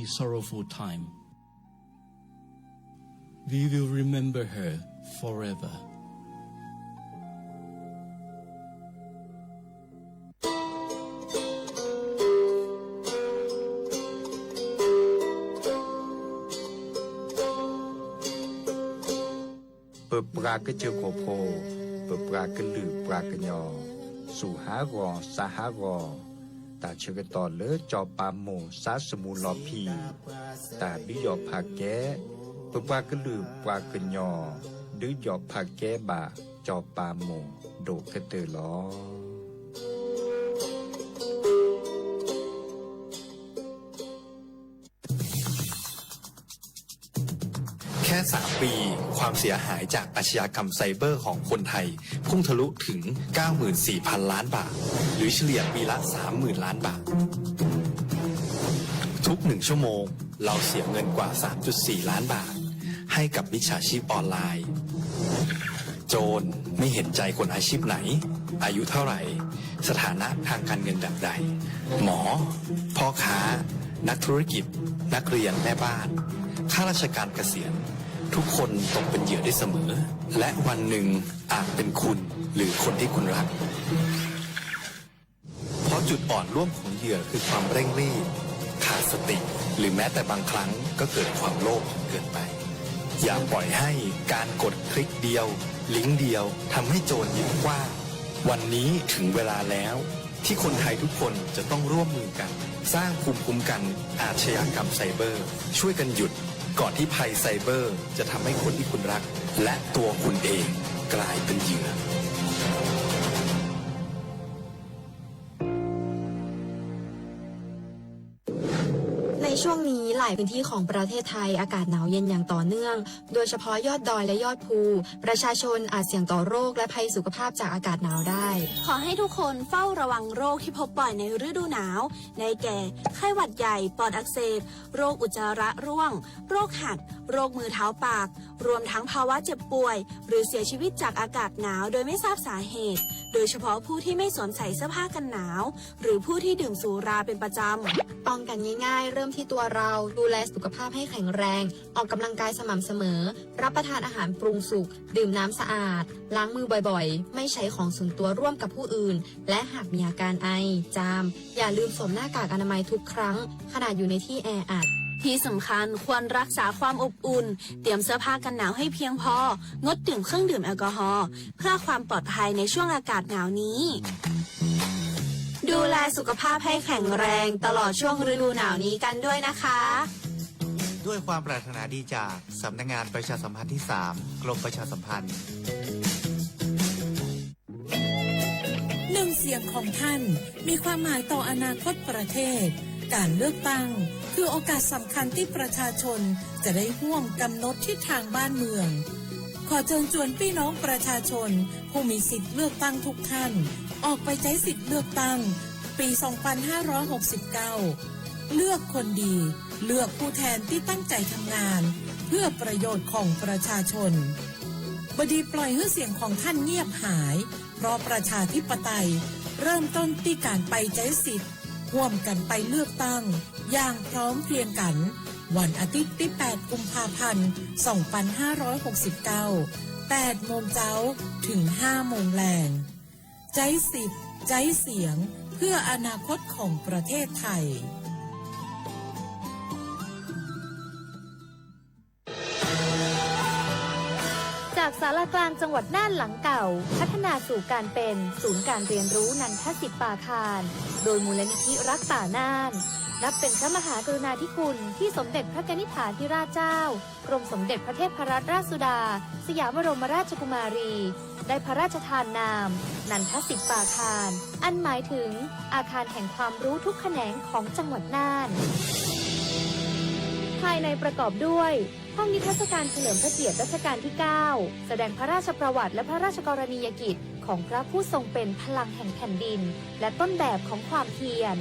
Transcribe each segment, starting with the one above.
sorrowful time. We will remember her forever. ပပှၤကစၢၢ်ခိၣ်ဖိ, ပပှၤကလုာ်ပှၤကညီ, စူၢ်ဟးဂီၤ စါဟးဂီၤ, တၢ်ဆၢကတီၢ်လၢစီၤပၤမိၢ်စါစမူလီၤဖံး, တၢ်ဒုးယီၣ်ဖးကဲ, ပပှၤကလုာ်ပှၤကညီ, ဒုးယီၣ်ဖးကဲဘၣ်စီၤပၤမိၢ်ဒိၣ်ကတၢၢ်လီၤ. แค่สามปี ความเสียหายจากอาชญากรรมไซเบอร์ของคนไทย พุ่งทะลุถึง เก้าหมื่นสี่พันล้านบาท หรือเฉลี่ยปีละ สามหมื่นล้านบาท ทุกหนึ่งชั่วโมง เราเสียเงินกว่า สามจุดสี่ล้านบาท ให้กับมิจฉาชีพออนไลน์ โจรไม่เห็นใจคนอาชีพไหน อายุเท่าไหร่ สถานะทางการเงินแบบใด หมอ พ่อค้า นักธุรกิจ นักเรียน แม่บ้าน ข้าราชการเกษียณ ทุกคนตกเป็นเหยื่อได้เสมอ และวันหนึ่งอาจเป็นคุณหรือคนที่คุณรัก เพราะจุดอ่อนร่วมของเหยื่อคือความเร่งรีบ ขาดสติ หรือแม้แต่บางครั้งก็เกิดความโลภเกินไป อย่าปล่อยให้การกดคลิกเดียว ลิงก์เดียวทำให้โจรยิ้มกว้าง วันนี้ถึงเวลาแล้ว ที่คนไทยทุกคนจะต้องร่วมมือกัน สร้างภูมิคุ้มกันอาชญากรรมไซเบอร์ ช่วยกันหยุด ก่อนที่ภัยไซเบอร์จะทำให้คนที่คุณรัก และตัวคุณเองกลายเป็นเหยื่อ ในช่วงนี้หลายพื้นที่ของประเทศไทยอากาศหนาวเย็นอย่างต่อเนื่อง โดยเฉพาะยอดดอยและยอดภู ประชาชนอาจเสี่ยงต่อโรคและภัยสุขภาพจากอากาศหนาวได้ ขอให้ทุกคนเฝ้าระวังโรคที่พบบ่อยในฤดูหนาว ได้แก่ ไข้หวัดใหญ่ ปอดอักเสบ โรคอุจจาระร่วง โรคหัด โรคมือเท้าปาก รวมทั้งภาวะเจ็บป่วย หรือเสียชีวิตจากอากาศหนาวโดยไม่ทราบสาเหตุ โดยเฉพาะผู้ที่ไม่สวมใส่เสื้อผ้ากันหนาว หรือผู้ที่ดื่มสุราเป็นประจำ ป้องกันง่ายๆ เริ่มที่ตัวเรา ดูแลสุขภาพให้แข็งแรง ออกกำลังกายสม่ำเสมอ รับประทานอาหารปรุงสุก ดื่มน้ำสะอาด ล้างมือบ่อยๆ ไม่ใช้ของส่วนตัวร่วมกับผู้อื่น และหากมีอาการไอ จาม อย่าลืมสวมหน้ากากอนามัยทุกครั้ง ขณะอยู่ในที่แออัด ที่สำคัญควรรักษาความอบอุ่น เตรียมเสื้อผ้ากันหนาวให้เพียงพอ งดดื่มเครื่องดื่มแอลกอฮอล์ เพื่อความปลอดภัยในช่วงอากาศหนาวนี้ ดูแลสุขภาพให้แข็งแรงตลอดช่วงฤดูหนาวนี้กันด้วยนะคะ ด้วยความปรารถนาดีจากสำนักงานประชาสัมพันธ์ที่สาม กรมประชาสัมพันธ์ หนึ่งเสียงของท่านมีความหมายต่ออนาคตประเทศ การเลือกตั้งคือโอกาสสำคัญที่ประชาชนจะได้ร่วมกำหนดทิศทางบ้านเมือง ขอเชิญชวนพี่น้องประชาชนผู้มีสิทธิ์เลือกตั้งทุกท่าน ออกไปใช้สิทธิ์เลือกตั้งปี สองพันห้าร้อยหกสิบเก้า เลือกคนดี เลือกผู้แทนที่ตั้งใจทำงาน เพื่อประโยชน์ของประชาชน บดีปล่อยให้เสียงของท่านเงียบหาย เพราะประชาธิปไตยเริ่มต้นที่การไปใช้สิทธิ์ ร่วมกันไปเลือกตั้ง อย่างพร้อมเพรียงกัน วันอาทิตย์ที่ แปด กุมภาพันธ์ สองพันห้าร้อยหกสิบเก้า แปด โมงเจ๊า ถึง ห้า โมงแลง ใจ๊สิทธิ์ ใจ๊เสียง เพื่ออนาคตของประเทศไทย จากศาลากลางจังหวัดน่านหลังเก่า พัฒนาสู่การเป็นศูนย์การเรียนรู้นันทสิทธิ์ปาคาร โดยมูลนิธิรักป่าน่าน นับเป็นพระมหากรุณาธิคุณที่สมเด็จพระกนิษฐาธิราชเจ้า กรมสมเด็จพระเทพรัตนราชสุดา สยามบรมราชกุมารี ได้พระราชทานนาม นันทสิทธิ์ปาคาร อันหมายถึงอาคารแห่งความรู้ทุกแขนงของจังหวัดน่าน ภายในประกอบด้วย ห้องนิทรรศการเฉลิมพระเกียรติรัชกาลที่ เก้า แสดงพระราชประวัติและพระราชกรณียกิจของพระผู้ทรงเป็นพลังแห่งแผ่นดิน และต้นแบบของความเพียร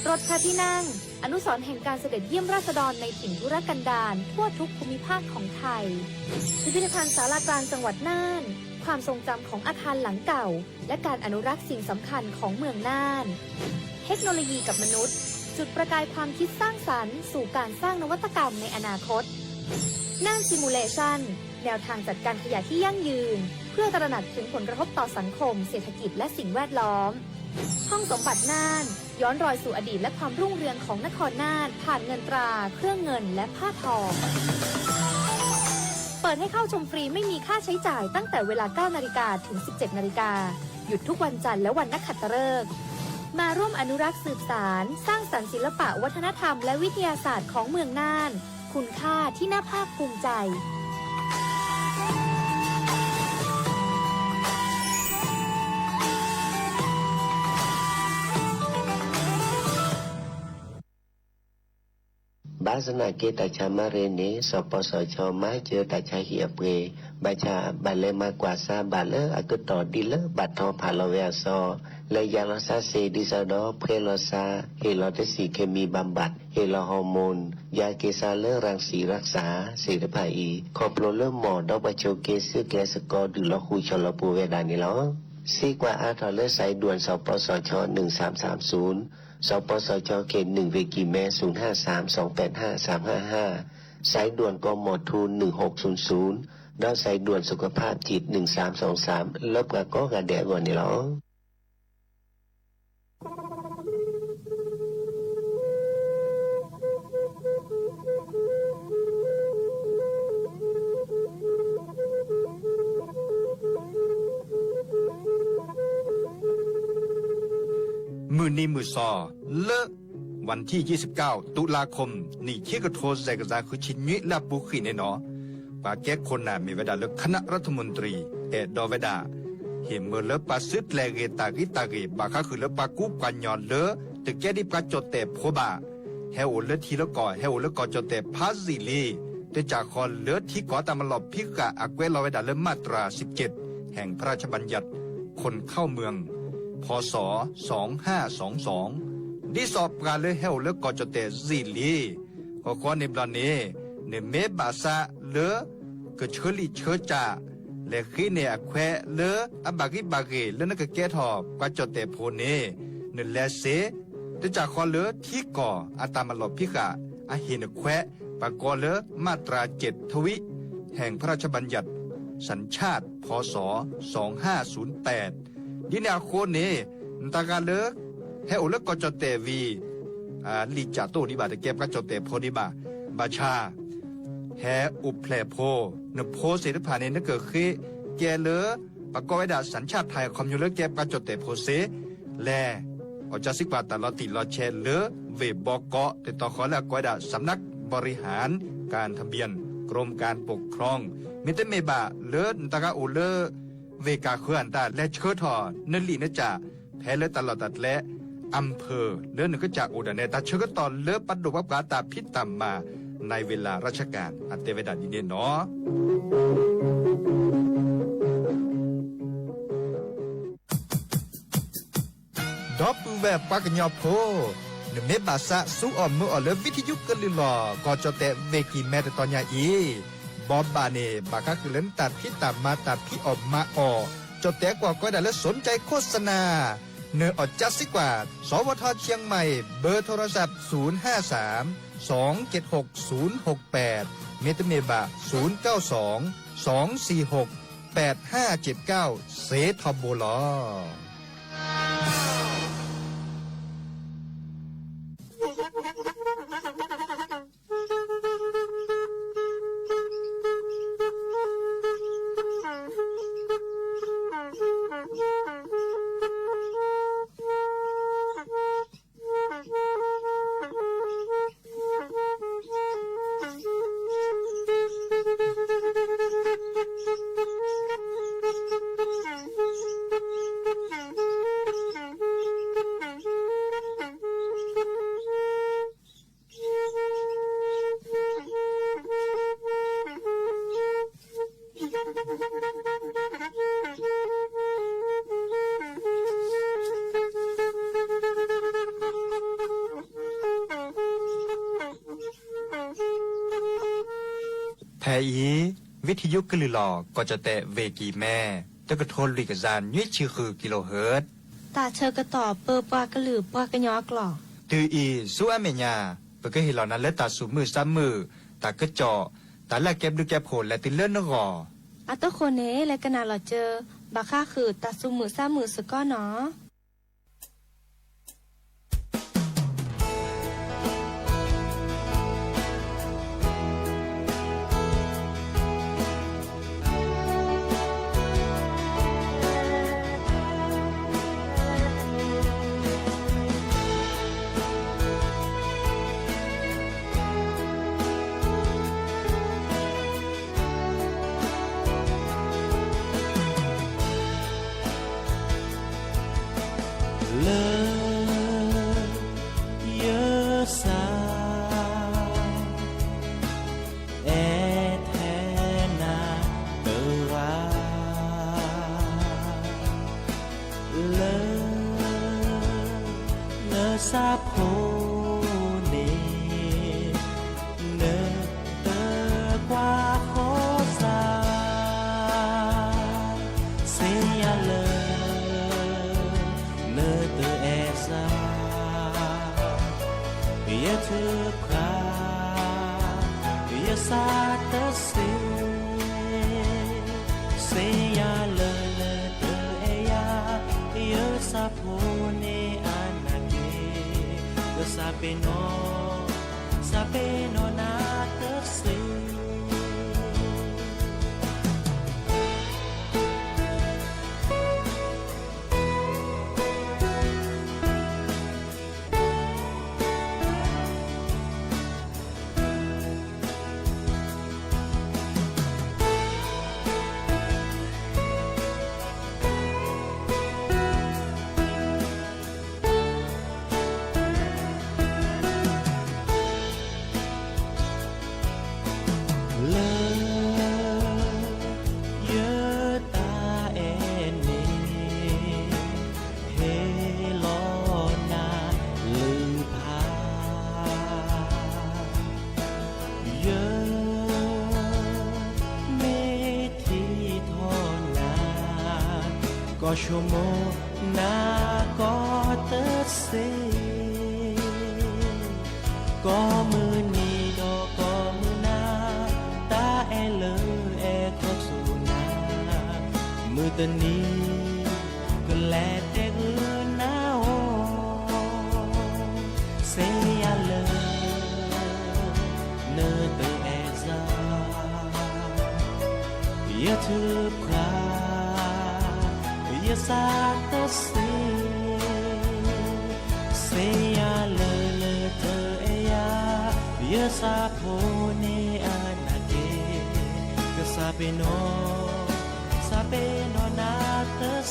รถพระที่นั่ง อนุสรณ์แห่งการเสด็จเยี่ยมราษฎรในถิ่นทุรกันดารทั่วทุกภูมิภาคของไทย พิพิธภัณฑ์ศาลากลางจังหวัดน่าน ความทรงจำของอาคารหลังเก่า และการอนุรักษ์สิ่งสำคัญของเมืองน่าน เทคโนโลยีกับมนุษย์ จุดประกายความคิดสร้างสรรค์สู่การสร้างนวัตกรรมในอนาคต น่าน Simulation แนวทางจัดการขยะที่ยั่งยืน เพื่อตระหนักถึงผลกระทบต่อสังคม เศรษฐกิจ และสิ่งแวดล้อม ห้องสมบัติน่าน ย้อนรอยสู่อดีตและความรุ่งเรืองของนครน่าน ผ่านเงินตรา เครื่องเงิน และผ้าทอ เปิดให้เข้าชมฟรีไม่มีค่าใช้จ่ายตั้งแต่เวลา เก้านาฬิกา ถึง สิบเจ็ดนาฬิกา หยุดทุกวันจันทร์และวันนักขัตฤกษ์ มาร่วมอนุรักษ์สืบสาน สร้างสรรค์ศิลปะวัฒนธรรมและวิทยาศาสตร์ของเมืองน่าน คุณค่าที่น่าภาคภูมิใจ ဘၣ်ဆၣ်သနာ်က့ တၢ်ဆါမၤရ့န့ၣ် စီၤပီစီၤခၠီမၤစၢၤတၢ်ဆါဟံၣ်အပှ့ၤ, ဘၣ်ဆၣ်ဘၣ်လဲၤမၤကွၢ်စါဘၣ်လၢအကတီၢ်ဒ်လၢဘၣ်ထီၣ်ဖးလီၤဝဲအစီ, လဲၤယၤလီၤစါစ့ၣ်ဒ်သိးဒီး ဖှဲလီၤစါ, ဟ့ၣ်လီၤတဆံး เคมีบำบัด, ဟ့ၣ်လီၤ hormone, ယၤက့ၤစါလၢ รังสีรักษา သ့ၣ်တဖၣ်အံၤ ခီဖျိလၢမီၢ်ဒီးပှၤဆိးက့ သုးကျဲၤသကိး ဒုးလီၤဃုာ်ဆီလီၤပူၤဝဲဒၣ်န့ၣ်လီၤ. စံးကွၢ်အါထီၣ်လၢ สายด่วน စီၤပီစီၤခၠီ หนึ่งสามสามศูนย์, စီၤပီစီၤခၠီ เขตหนึ่ง เวกีแม ศูนย์ห้าสาม สองแปดห้า สามห้าห้า, สายด่วน กมธ หนึ่งหกศูนย์ศูนย์ ဒီး สายด่วนสุขภาพจิต หนึ่งสามสองสาม လၢပှၤကိးဂၤဒဲးအဂီၢ်န့ၣ်လီၤ. မုၢ်နံၤမုၢ်သီ လၢ วันที่ยี่สิบเก้า ตุลาคม နံၣ်ခံကထိ စဲးကစၢ် ဃုဆံနွံ လၢအပူၤဃံးန့ၣ်နီၤ, ပှၤကဲခိၣ်နၢ်မ့ၢ်ဝဲဒၣ်လၢ คณะรัฐมนตรี အဲၣ်ဒိးဝဲဒၣ် ဟ့ၣ်မၢလၢပှၤစုကျဲၤဂ့ၤတၢ်ဂ့ၤတၢ်ဂ့ၤ ဘၣ်ဃးဃုာ်လၢပှၤကူပှၤကညီလၢ တကဲဒ်ပှၤကၠီၣ်တဲၣ်ဖိဘၣ် ဟဲအိၣ်လၢထံလၢကီၢ် ဟဲအိၣ်လၢကီၢ်ကၠီၣ်တဲၣ်ဖးယံာ်လံ, တကးဃီလၢထံကီၢ်တၢ်မၤလီၢ်ဖံးဃာ်အကွဲးလီၤဝဲဒၣ်လၢ มาตราสิบเจ็ด แห่งพระราชบัญญัติ คนเข้าเมือง พ.ศ. สองห้าสองสอง ဒ်သိးပှၤလၢဟဲအိၣ်လၢကီၢ်ကၠီၣ်တဲၣ်ယံာ်လံ ဃီဃီန့ၣ်ဘျီန့ၣ် နမ့ၢ်ဘၣ်ဆၣ်လၢ ကဆၢလံာ်ဆၢစၢ် လဲၤဃ့န့ၢ်အခွဲးလၢအဘၣ်ဂံၢ်ဘၣ်ဂ့ၤလၢနကကဲထီၣ်ပှၤကၠီၣ်တဲၣ်ဖိန့ၣ် နလဲၤစ့, တကးဃီလၢထံကီၢ်အတၢ်မၤလီၢ်ဖံးဃာ် အဟ့ၣ်နခွဲး ပှၤကိးလၢ มาตราเจ็ด ทวิ แห่งพระราชบัญญัติ สัญชาติ พ.ศ. สองห้าศูนย์แปด ဒ်န့ၣ်အဃိန့ၣ် နတၢ်ဂၤလၢ ဟဲအိၣ်လၢကီၢ်ကၠီၣ်တဲၣ်ဝံၤ လံာ်ကၠၢ်တအိၣ်ဒံးဘၣ် တကဲပှၤကၠီၣ်တဲၣ်ဖိဒံးဘၣ်, ဘၣ်ဆၣ် ဟဲအိၣ်ဖျဲၣ်ဖိ, နဖိသ့ၣ်တဖၣ်န့ၣ် နကဃ့ကဲလၢ ပှၤကိးဝဲဒၣ် สัญชาติไทย အခီပညီလၢကဲပှၤကၠီၣ်တဲၣ်ဖိစ့, လဲၤ အီၣ်ကၠါစံးကွၢ်တၢ်လီၤတံၢ်လီၤဆဲးလၢ ဝ့ၢ်ဘီကီး တတီၤဃီလၢအကိးဝဲဒၣ် สำนักบริหารการทะเบียน กรมการปกครอง မ့တမ့ၢ်ဘၣ်လၢနတၢ်ဂၤအိၣ်လၢ ဝ့ၢ်ကၢ်ဃၢၤအတၢ် လဲၤဆှၢထီၣ်နလံာ်နကၠၢ် ဖဲလၢတၢ်လီၢ်တၢ်ကျဲ อำเภอ လၢနကစၢ်အိၣ်ဒၣ်နဲ တၢ်ဆၢကတီၢ်လၢပဒိၣ်ပှၤပှၤအတၢ်ဖံးတၢ်မၤ ในเวลาราชการ အတဲဝဲဒၣ်ဒ်န့ၣ်နီၤ. ဒီပုၢ်ဝဲၢ်ပှၤကညီဖိ, နမ့ၢ်ဘၣ်ဆၣ်ဆူအီၣ်မၢအီၣ်လၢ ဝံထယုကလုၢ်လီၢ် ကီၢ်ကၠီၣ်တဲၣ်ဝ့ၢ်ကံၢ်မဲ တတီၤညါအံၤ, ဘီဘၣ်န့ၣ် ဘၣ်ဃးဃုာ်လၢနတၢ်ဖံးတၢ်မၤ တၢ်ဖံးအီၣ်မၤအီၣ် ကၠီၣ်တဲၣ်ကွၢ်ကီဝဲဒၣ်လၢ สนใจโฆษณา နအီၣ်ကၠါစံးကွၢ် สวท เชียงใหม่ เบอร์โทรศัพท์ ศูนย์ห้าสาม สองเจ็ดหก ศูนย์หกแปด မ့တမ့ၢ်ဘၣ် ศูนย์เก้าสอง สองสี่หก แปดห้าเจ็ดเก้า စ့ထီဘိလီၤ. ဖဲအံၤ ဝံထယုကလုၢ်လီၢ် ကီၢ်ကၠီၣ်တဲၣ်ဝ့ၢ်ကံၢ်မဲ တကထိလွံၢ်ကယၤနွံဆံဃု kilohertz တၢ်ဆၢကတီၢ်ပၢပှၤကလုာ်ပှၤကညီအကျိာ် တုၤအံၤ ဆူအမဲာ်ညါ ပကဟ့ၣ်လီၤနၤလၢတၢ်သူၣ်မုာ်သးမုာ်, တၢ်ကစီၣ်, တၢ်လၢအကဲဘျုးကဲဖှိၣ်လဲၤတုၤလၢနဂီၢ်. အတဃိန့ၣ် လဲၤကနၣ်လီၤစၢၤ ဘၣ်ဃးဃုာ်တၢ်သူၣ်မုာ်သးမုာ်စ့ၢ်ကီးနီၤ. လၢ ယစၢ် အဲၣ်ထဲနၤတဂၤ လၢ နဆၣ်ဖိန့ၣ် နတကွၢ်ဃီစၢ် စ့ယၤလၢ နတအဲၣ်စၢ် ယထုကဖၣ် ယစၢ်တစ့ စ့ယၤလၢနတအဲၣ်ယၤ ယဆၣ်ဖိန့ၣ်အနၢ်က့ ကစၢ်ပ့ၤနီၣ် စၢ်ပ့ၤနီၣ်နၤတစ့ လၢ ယတၢ်အဲၣ်န့ၣ် ဟ့ၣ်လီၤနၤလုၢ်ဖး ယ မ့ၢ်ထံၣ်ထီၣ်နၤ ကီၢ်ဆိကမိၣ်နၤကီၢ်တစ့ ကိးမုၢ်နံၤဒီးကိးမုၢ်နၤ တၢ်အဲၣ်လၢအဲၣ်ခီဆူနၤ မုၢ်တနံၤ ကလဲၤတဲဂုာ်နၤအီၤ စ့ယၤလၢ နတအဲၣ်စၢ် ယထုကဖၣ် ယစၢ်တစ့ စ့ယၤလၢနတအဲၣ်ယၤ ယဆၣ်ဖိန့ၣ်အနၢ်က့ ကစၢ်ပ့ၤနီၣ် စၢ်ပ့ၤနီၣ်နၤတစ့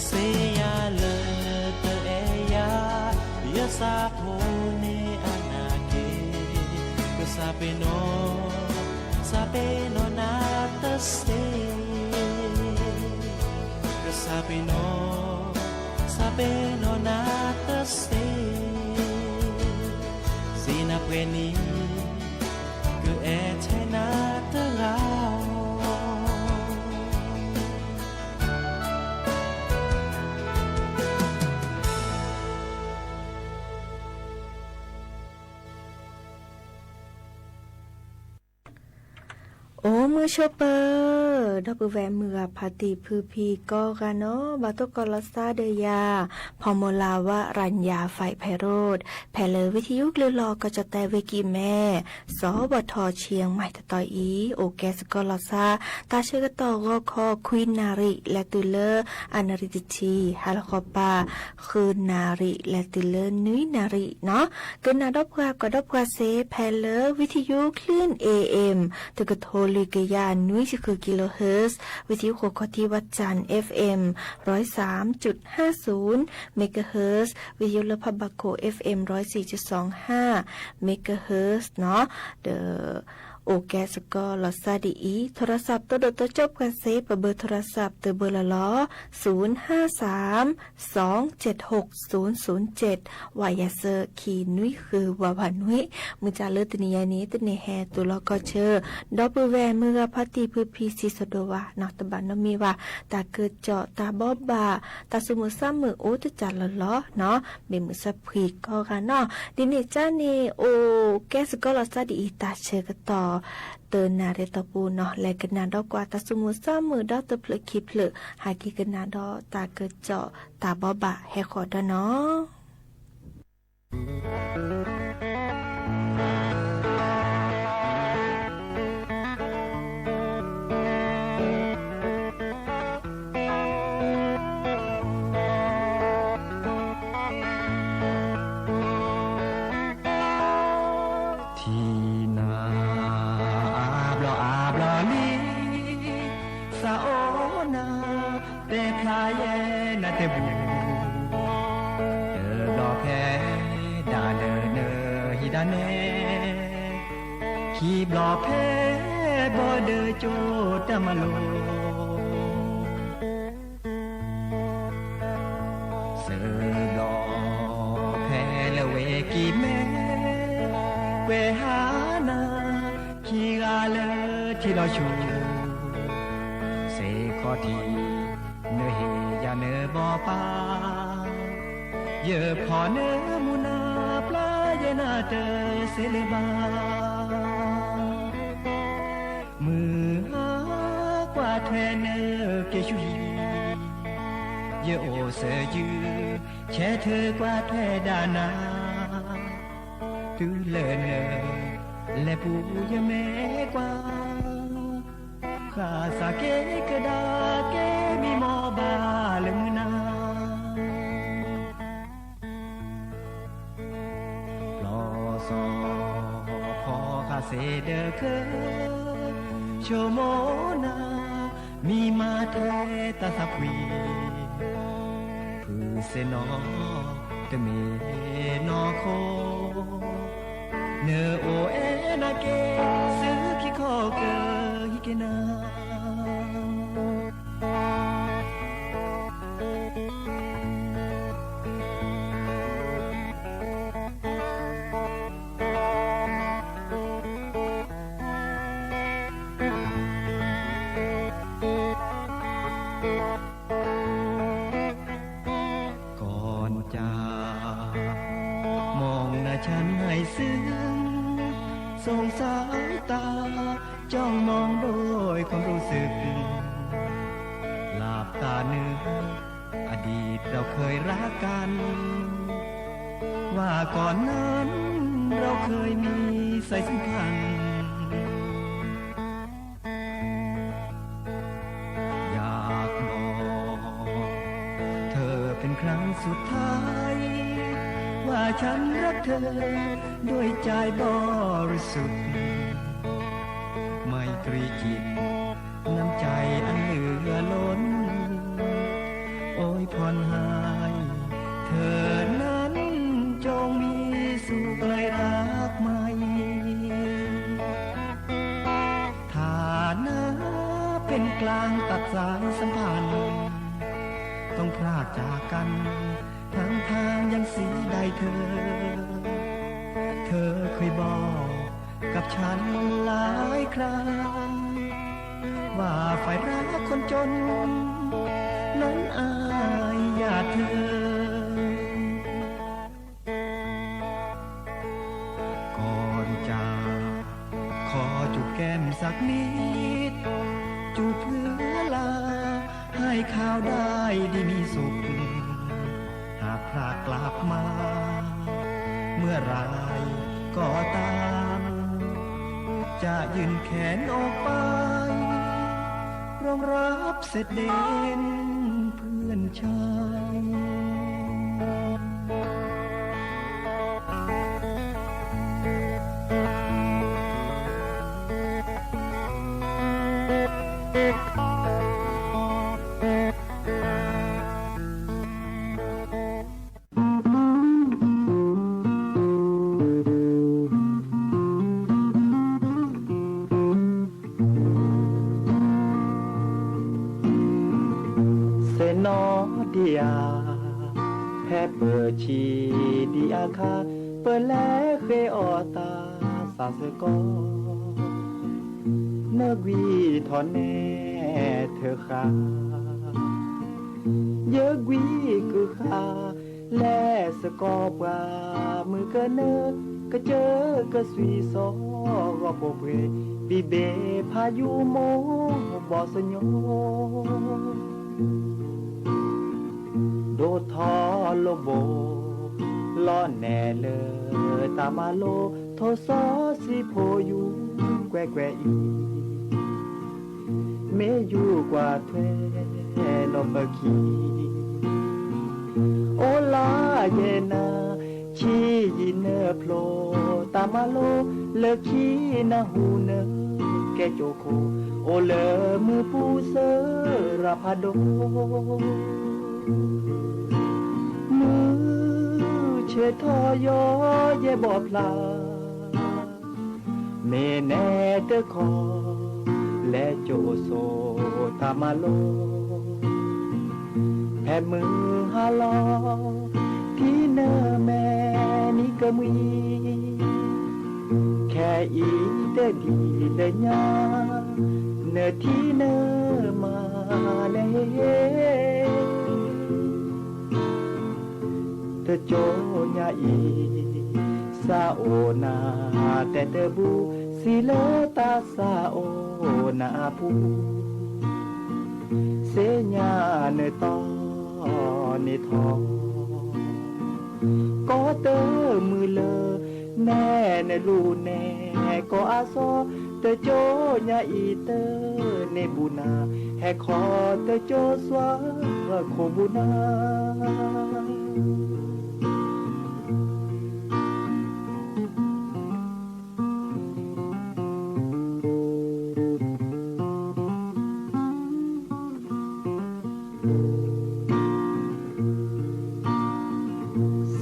စ့ယၤလၢနတအဲၣ်ယၤ ယဆၣ်ဖိန့ၣ်အနၢ်က့ ကစၢ်ပ့ၤနီၣ် စၢ်ပ့ၤနီၣ်နၤတစ့ ကစၢ်ပ့ၤနီၣ် စၢ်ပ့ၤနီၣ်နၤတစ့ စ့နၤပှဲၤနံၤ ကအဲၣ်ထဲနၤတဂၤဧိၤ အိၣ်မုာ်ဆိးပၢၤ ဒီပုၢ်ဝဲၢ်မုၢ်ဂၤဖါတံၢ်ဖုဖံကိးဂၤနီၤ ဘၣ်တိၢ်ကီးလီၤသးဒီးယၤ ဖီမူလၤဝါရၤညါ ဖဲးဖဲးရိး ဖဲလၢဝံထံယိကလုာ်လီၤကီၢ်ကၠီၣ်တဲၣ်ဝ့ၢ်ကံၢ်မဲ စီၤဘီၣ်ထီၣ်ဆံယဲၢ်မးတတီၤအံၤ အိၣ်ကဲစ့ၢ်ကီးလီၤသး တၢ်ဆၢကတီၢ်ဂီၤခီခွံနၣ်ရံၣ် လဲၤတုၤလၢအနၣ်ရံၣ်တဆံ ဟါလီၤဃီပၤ ဃုနၣ်ရံၣ် လဲၤတုၤလၢနွံနၣ်ရံၣ်နီၤ ကနၣ်ဒီးပှၤကွၢ်ဒီးပှၤစ့ၢ် ဖဲလၢဝံထံယိကလုၢ် เอเอ็ม တကထိလွံၢ်ကယၤနွံဆံဃု kilohertz ဝံထံယိခိၣ်ကီၢ်ထံဝၣ်စၣ် FM ร้อยสามจุดห้าศูนย์ megahertz ဝံထံယိလၢဖးဘၣ်ခိၣ် FM ร้อยสี่จุดสองห้า megahertz နီၤ ဒီး အိၣ်ကဲစ့ၢ်ကီးလီၤစၢ်ဒ်အံၤ, ထိရစးပတိၢ်ဒိၣ်တိစၢၣ်ပှၤစ့ ပဘၢထိရစးပတုာ်ဘၢလီၤလီၤ, ศูนย์ห้าสาม สองเจ็ดหก ศูนย์ศูนย์เจ็ด ဝးယၤစၢၤခံနွံဃု ဝးဝးနွံ, မုၢ်ကၢ်လၢတနံၤညါန့ၣ် တနံၤဟဲတုၤလီၤကီၢ်ဆၢ ဒီပုၢ်ဝဲၢ်မုၢ်ဂၤဖါတံၢ်ဖုဖံဆံးစီၤဒိၣ်ဝါနီၤ တဘၣ်နီတမံၤဘၣ်, တၢ်ကစီၣ်တၢ်ဘိးဘၣ် တၢ်သူၣ်မုာ်သးမုာ်အိၣ်တကၢ်လီၤလီၤနီၤ, မ့ၢ်မုာ်ဆၢဖှံကိးဂၤနီၤ, ဒ်န့ၣ်ကါန့ၣ် အိၣ်ကဲစ့ၢ်ကီးလီၤစၢ်ဒ်အံၤ တၢ်ဆၢကတီၢ် တနၣ်ရံၣ်တီၢ်ပူၤနီၤ, လဲၤကနၣ်ဒီးကွၢ်တၢ်သူၣ်မုာ်သးမုာ်ဒီးတဖျၢၣ်ခံဖျၢၣ်, ဟဲက့ၤကနၣ်ဒီးတၢ်ကစီၣ်တၢ်ဘိးဘၣ်ဟဲဃီၤဒီးနီၤ. ထံၣ်နၤ အါဘျီအါဘျီလံ, သးအိၣ်နၤ တဲဖျါယဲနၤတဘူၣ်, တဘျီဖဲဒၣ်လၢနဟံၣ်ဒၣ်နဲ, ခံဘျီဖဲဘီဒၢကၠိတၢ်မၤလိ သၢဘျီဖဲလၢဝဲကံၢ်မဲ, ကွဲးဟါနၤ ခံဂၤလၢထံလီၤဆူၣ်, စ့ၢ်ခီၣ်ထံး နဟ့ၣ်ယၤနဘီပၢ်, ယဖီၣ်နမူနၤ ပျၢ်ယဲနၤတစဲးလၢၤဘၣ်. မုၢ်ဟါကွၢ်ထွဲနက့ၤဆူဟံၣ်, ယအိၣ်စၢၤယုၢ်, ဆဲးထၢၣ်ကွၢ်ထွဲဒၣ်နၤ, တုၤလၢန လဲၤပူၤယမဲာ်ကွၢ်, ဃၣ်စၢ်က့ၤကဒါက့ၤ မံမီၢ်ဘၣ်လၢမုၢ်နၤ ပျီစီၤဖီဃာ်စ့ဒၢးခဲ, ဆိကမိၣ်နၤ မံမၤထွဲတၢ်သးဖှံ, ဖုစ့ၣ်နီၤ တမ့ၢ်နီၢ်ခိ, နအိၣ်အဲၣ်နၤက့ၤ ဆူခံခီကဟံးက့ၤနၤ ก่อนจาก มองหน้าฉันให้ซึ้ง ส่งสายตา จ้องมองด้วยความรู้สึก หลับตานึก อดีตเราเคยรักกัน ว่าก่อนนั้น เราเคยมีสายสัมพันธ์ อยากบอกเธอเป็นครั้งสุดท้าย ว่าฉันรักเธอด้วยใจบริสุทธิ์ ไมตรีจิต น้ำใจอันเหลือล้น อวยพรให้เธอนั้นจงมีสุข ใครรักไม่ ฐานะเป็นกลางตัดสายสัมพันธ์ ต้องพรากจากกัน ทั้งทางยังเสียดายเธอ เธอเคยบอกกับฉันหลายครั้ง ว่าฝ่ายรักคนจน นั้นอายหยาดเธอ ก่อนจาก ขอจูบแก้มสักนิด จูบเพื่อลา ให้เขาได้ดีมีสุข หากพรากกลับมา เมื่อไรก็ตาม จะยื่นแขนออกไป รองรับเสด็จเด่นเพื่อนชาย အခါ ပလဲၤဃ့အီၣ်တၢ်စၢ်စ့ၢ်ကီး, နကွံာ်ထီၣ်နဲထၢၣ်ဃာ်, ယကွံာ်ကုၢ်ဃာ် လဲၤစ့ၢ်ကီးပှၤမုၣ်ကနၢ, ကစၢၢ်ကစွံစီ ဂီၤပိာ်ပှ့ၤ, ဘံၣ်ဘ့ၣ်ဖးယူမိၢ်ဘီၣ်စညိ ဒိၣ်ထီၣ်လိာ်ဘိၣ် လီၤနဲၣ်လၢတၢ်မၤလိ ထိၣ်စီဆှံဖိယူၤကွဲးကွဲးအံၤ, မ့ၢ်ယူၤကွၢ်ထွဲလီၤပခံ အိၣ်လၢယဲၢ်နၤ ဆံးယံာ်နၢဖျိတၢ်မၤလိ လၢခံနၢ်ဟူနၢကဲကၠိခိၣ်, အိၣ်လၢမုၢ်ပူၤစၢရၤဖးဒိၣ်, မုၢ်ဆ့ၣ်ထီၣ်ယီၤယဲၢ်ဘီၣ်ဖျါ မ့ၢ်နဲတခီ လဲၤကၠိဆိတၢ်မၤလိ ဖဲမုၢ်ဟါလီၤ ထံနၢမဲာ်နံၤကမှံ ခဲအံၤတဒ်လၢညါ နထံနၢမၤနဟ့ၣ် တကၠိညါအံၤ စးအိၣ်နၤတဲတဘူ စံးလၢတၢ်စးအိၣ်နၤအပူၤ သ့ၣ်ညါနတီၢ်န့ၢ်ထီၣ် ကီၢ်တမုာ်လၢ နဲနလူၤနဲကီၢ်အစီ တကၠိညါအံၤတန့ၢ်ဘူးနၤ ဟဲခီတကၠိစွါခိၣ်ဘူးနၤ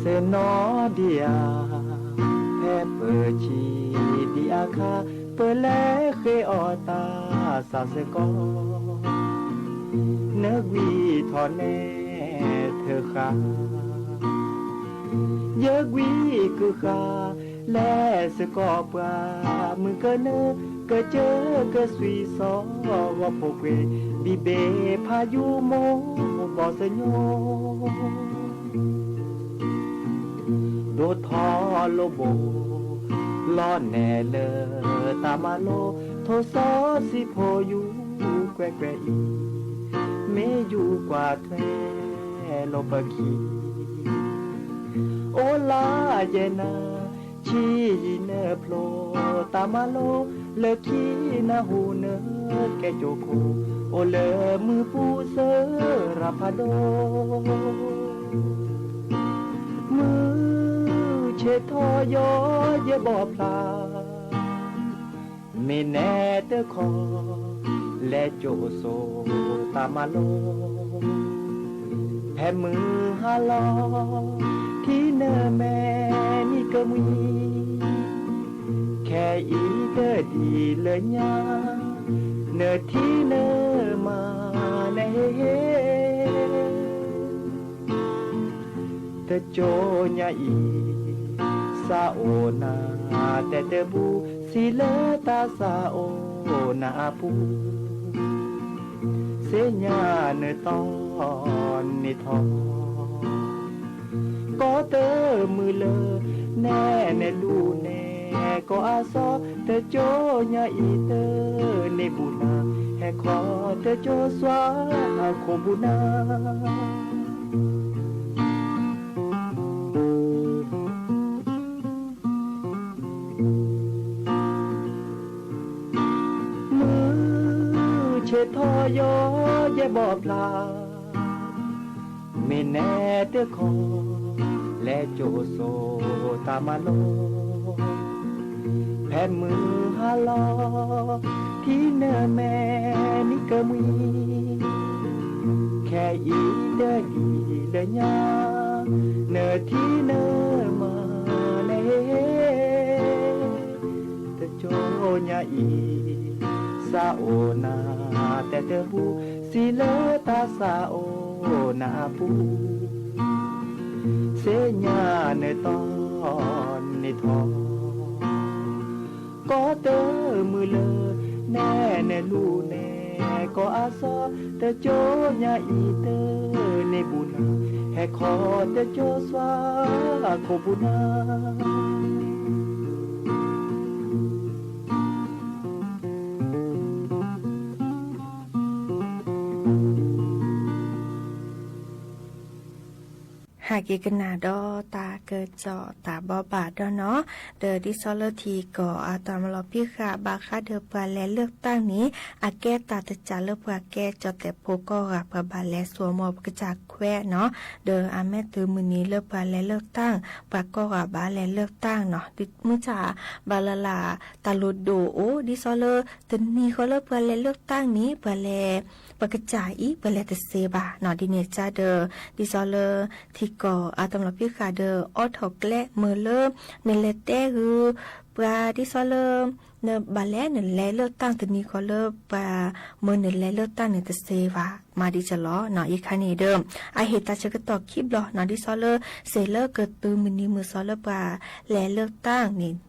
စ့ၢ်နီၤဒံးဧါ ဖဲပဆံးဒံးအခါ ပလဲၤဃ့အီၣ်တၢ်စၢ်စ့ၢ်ကီး နကွံာ်ထီၣ်နဲထၢၣ်ဃာ် ယကွံာ်ကုၢ်ဃာ် လဲၤစ့ၢ်ကီးပှၤမုၣ်ကနၢ ကစၢၢ်ကစွံစီ ဂီၤဖိကွ့ၤ ဘံၣ်ဘ့ၣ်ဖးယူမိၢ်ဘီၣ်စညိ ဒိၣ်ထီၣ်လိာ်ဘိၣ် လီၤနဲၣ်လၢတၢ်မၤလိ ထိၣ်စီဆှံဖိယူၤကွဲးကွဲးအံၤ မ့ၢ်ယူၤကွၢ်ထွဲလီၤပခံ အိၣ်လၢယဲၢ်နၤ ဆံးယံာ်နၢဖျိတၢ်မၤလိ လၢခံနၢ်ဟူနၢကဲကၠိခိၣ် အိၣ်လၢမုၢ်ပူၤစၢရၤဖးဒိၣ် မုၢ်ဆ့ၣ်ထီၣ်ယီၤယဲၢ်ဘီၣ်ဖျါ မ့ၢ်နဲတခီ လဲၤကၠိဆိတၢ်မၤလိ ဖဲမုၢ်ဟါလီၤ ထံနၢမဲာ်နံၤကမှံ ခဲအံၤတဒ်လၢညါ နထံနၢမၤနဟ့ၣ်ဟ့ၣ် တကၠိညါအံၤ စးအိၣ်နၤတဲတဘူ စံးလၢတၢ်စးအိၣ်နၤအပူၤ သ့ၣ်ညါနတီၢ်န့ၢ်ထီၣ် ကီၢ်တမုာ်လၢ နဲနလူၤနဲကီၢ်အစီ တကၠိညါအံၤတန့ၢ်ဘူးနၤ ဟဲခီတကၠိစွါခိၣ်ဘူးနၤ မုၢ်ဆ့ၣ်ထီၣ်ယီၤယဲၢ်ဘီၣ်ဖျါ မ့ၢ်နဲတခီ လဲၤကၠိဆိတၢ်မၤလိ ဖဲမုၢ်ဟါလီၤ ထံနၢမဲာ်နံၤကမှံ ခဲအံၤတဒ်လၢညါ နထံနၢမၤနဟ့ၣ်ဟ့ၣ် တကၠိညါအံၤ စးအိၣ်နၤတဲတဘူ စံးလၢတၢ်စးအိၣ်နၤအပူၤ သ့ၣ်ညါနတီၢ်န့ၣ်ထီၣ်, ကီၢ်တမုာ်လၢ နဲနလူၤနဲ ကီၢ်အါစီၣ် တကၠိညါအံၤတန့ၢ်ဘူးနၤ, ဟဲခီတကၠိစွါခိၣ်ပူၤနၤ. ဟးက့ၤကနၣ်ဒီးတၢ်ကစီၣ်တၢ်ဘိးဘၣ်ဒီးနီၤ, ဒီးဒ်သိးလၢထံကီၢ်အတၢ်မၤလီၤဖံးဃာ်ဘၣ်ဃးဒီးပှၤလဲၤလၢၢ်တၢ်န့ၣ် အကဲတၢ်တစၢ်လၢပှၤကဲကၠီၣ်တဲၣ်ဖိကိးဂၤ ပှၤဘၣ်လဲၤစိာ်မီၤပကစၢ်ခွဲးနီၤ, ဒီးအမ့ၢ်တုၤမုၢ်နံၤလၢပှၤလဲၤလၢၢ်တၢ် ပှၤကိးဂၤဘၣ်လဲၤလၢၢ်တၢ်နီၤ, မုၢ်ဆၣ်ဘၣ်လၢ်လၢ် တၢ်လိၣ်ဒိၣ်အိၣ် ဒ်သိးလၢ တနံၤဃီလၢပှၤလဲၤလၢၢ်တၢ်န့ၣ် ပှၤလဲၤ ပကစၢ်အံၤ ပှၤလဲၤတသ့ဘၣ်နီၤ, ဒ်န့ၣ်ကဒီး ဒ်သိးလၢ ထံကီၢ်အတၢ်မၤလီၤဖံးဃာ်ဒီး အိးထီၣ်ကျဲမုာ်လၢ နလဲၤတဲဂုာ် ပှၤဒ်သိးလၢ နဘၣ်လဲၤနလဲၤလၢၢ်တၢ်တနံၤဃီလၢ ပှၤမၢနလဲၤလၢၢ်တၢ်န့ၣ်တသ့ဘၣ် မၤဒ်ကလီၤနီၤ, အံၤခါန့ၣ်ဒီး အဟ့ၣ်တၢ်ဆၢကတီၢ်ခံဘျီနီၤ, ဒ်သိးလၢ စ့ၢ်လၢကတုၤမုၢ်နံၤမုၢ်သီလၢပှၤလဲၤလၢၢ်တၢ်န့ၣ်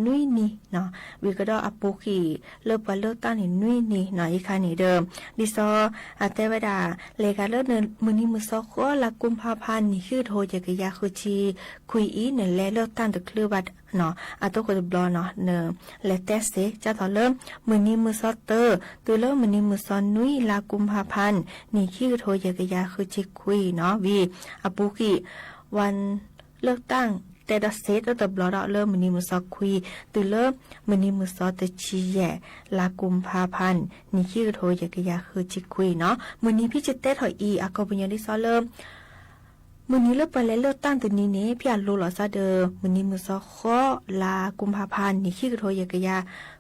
နွံနံၤနီၤ, ဝံၤကဒီးအပူၤကွံာ်လၢပှၤလၢၢ်တၢ်န့ၣ်နွံနံၤနီၤ, အံၤခါန့ၣ်ဒီး ဒ်သိး အတဲဝဲဒၣ် လဲၤဂၤလၢမုၢ်နံၤမုၢ်သီဃီ လါကူၤဖါဖါ နံၣ်ခံကထိယဲၢ်ကယၤဃုဆံခွံအံၤ နလဲၤလၢၢ်တၢ်တချုးဘၣ်နီၤ, အတိခိၣ်တဘျီနီၤ နလဲၤတဲစ့ၢ် ကၢ်သိးလၢ မုၢ်နံၤမုၢ်သီတၢ တုၤလၢမုၢ်နံၤမုၢ်သီနွံ လါကူၤဖါဖါ နံၣ်ခံကထိယဲၢ်ကယၤဃုဆံခွံနီၤ, ဝံၤ အပူၤကွံာ် ဝါ လၢၢ်တၢ် တဲဒီးစ့ၢ်တဘျီဒီးလၢမုၢ်နံၤမုၢ်သီခွံ တုၤလၢမုၢ်နံၤမုၢ်သီတဆံယဲၢ် လါကူၤဖါဖါ နံၣ်ခံကထိယဲၢ်ကယၤဃုဆံခွံနီၤ, မုၢ်နံၤဖံစတဲထီၣ်အံၤ အခီပညီဒ်သိးလၢ မုၢ်နံၤလၢပှၤလဲၤလၢၢ်တၢ်တနံၤန့ၣ် ဖဲအလိၤလီၤစ့ၢ်ဒီး မုၢ်နံၤမုၢ်သီဃီ လါကူၤဖါဖါ နံၣ်ခံကထိယဲၢ်ကယၤ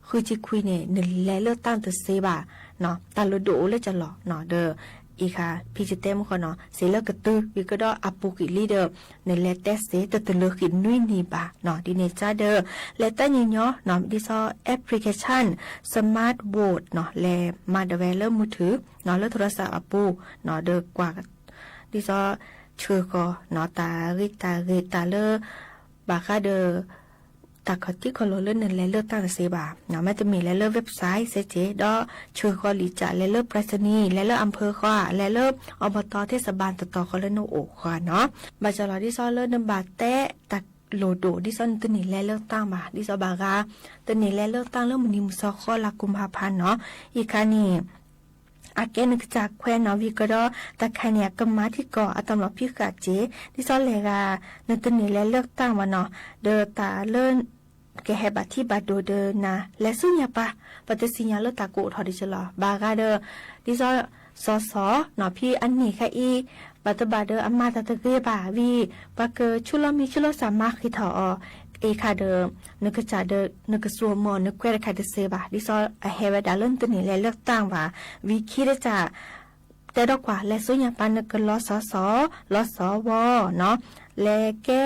ဃုဆံခွံန့ၣ် နလဲၤလၢၢ်တၢ်တသ့ဘၣ်နီၤ, တၢ်လိၣ်ဒိၣ်အိၣ်လၢကလီၤနီၤ, ဒီး အံၤခါ ဖံစတဲမုၢ်ဃီနီၤ စ့ၢ်လၢကတုၤ ဝံၤကဒီးအပူၤကွံာ်လံဒီး နလဲၤတဲစ့ၢ် တတုၤလၢဃံနွံနံၤဘၣ်နီၤ, ဒ်န့ၣ်ကဒီး လဲၤတၢ်ညီညီနီၤ ဒ်သိး application Smart Vote နီၤ လဲၤမၤဒၣ်ဝဲလၢမုၢ်ထူၣ်နီၤ လၢ โทรศัพท์ အပူၤနီၤ ဒီးကွၢ် ဒ်သိး ဆှၢဃီၤနီၤ တၢ်ဂ့ၢ်တၢ်ဂ့ၢ်တၢ်လၢ ဘၣ်ဃးဒီး တၢ်ခီၣ်ထံးခီၣ်လိၤလၢနလဲၤလၢၢ်တၢ်တသ့ဘၣ်နီၤ, မ့တမ့ၢ်လဲၤလၢ website စ့ၢ်ကီး ဒီးဆှၢဃီၤလံာ်ကၠး လဲၤလၢ ပြၢးသနံး လဲၤလၢ อำเภอ ဃီ လဲၤလၢ อบต เทศบาล တတီၤဃီလၢနအိၣ်ဃီနီၤ, ဘၣ်ဆၣ်လီၤ ဒ်သိးလၢနဘၣ်တဲတၢ်လိၣ်ဒိၣ် ဒ်သိးနတန့ၢ်လဲၤလၢၢ်တၢ်ဘၣ် ဒ်သိးဘၣ်ဂၤ တန့ၢ်လဲၤလၢၢ်တၢ်လၢမုၢ်နံၤမုၢ်သီဃီ လါကူၤဖါဖါနီၤ, အံၤခါန့ၣ် အကဲနကစၢ်ခွဲးနီၤ ဝံၤကဒီး တၢ်ခါန့ၣ် အကမၤထံကီၢ်အတၢ်မၤလီၤဖံးဃာ်စ့ၢ် ဒ်သိးလဲၤဂၤ နတန့ၢ်လဲၤလၢၢ်တၢ်ဘၣ်နီၤ, ဒီးတၢ်လၢ ကဟဲဘၣ်ထံဘၣ်ဒိၣ်ဒီးနၤ လဲၤဆူညါပၢ် ပတသ့ၣ်ညါလၢတၢ်ကအိၣ်ထီၣ်ဒ်ကလီၤ ဘၣ်ဂၤဒီး ဒ်သိး စီၤစီၤနီၤ ဖဲအန့ၣ်ခါအံၤ ဘၣ်တဘၣ်ဒီးအမၤတၢ်တဂ့ၤဘၣ်ဝံၤ ပှၤကဆူးလီၤမံဆူးလီၤစၢ်မၤဃ့ထီၣ်အီၤ အံၤခါဒီး နကစၢ်ဒီး နကစိာ်မီၤနခွဲးတခါတသ့ဘၣ် ဒ်သိးအဟဲဝဲဒၣ်လၢနတန့ၢ်လဲၤလၢၢ်တၢ်ဘၣ် ဝံၤခံတစၢ် တဲဒီးကွၢ် လဲၤဆူညါပၢ် နကလီၤစီၤစီၤ လီၤစီၤဝီၤနီၤ လဲၤကဲ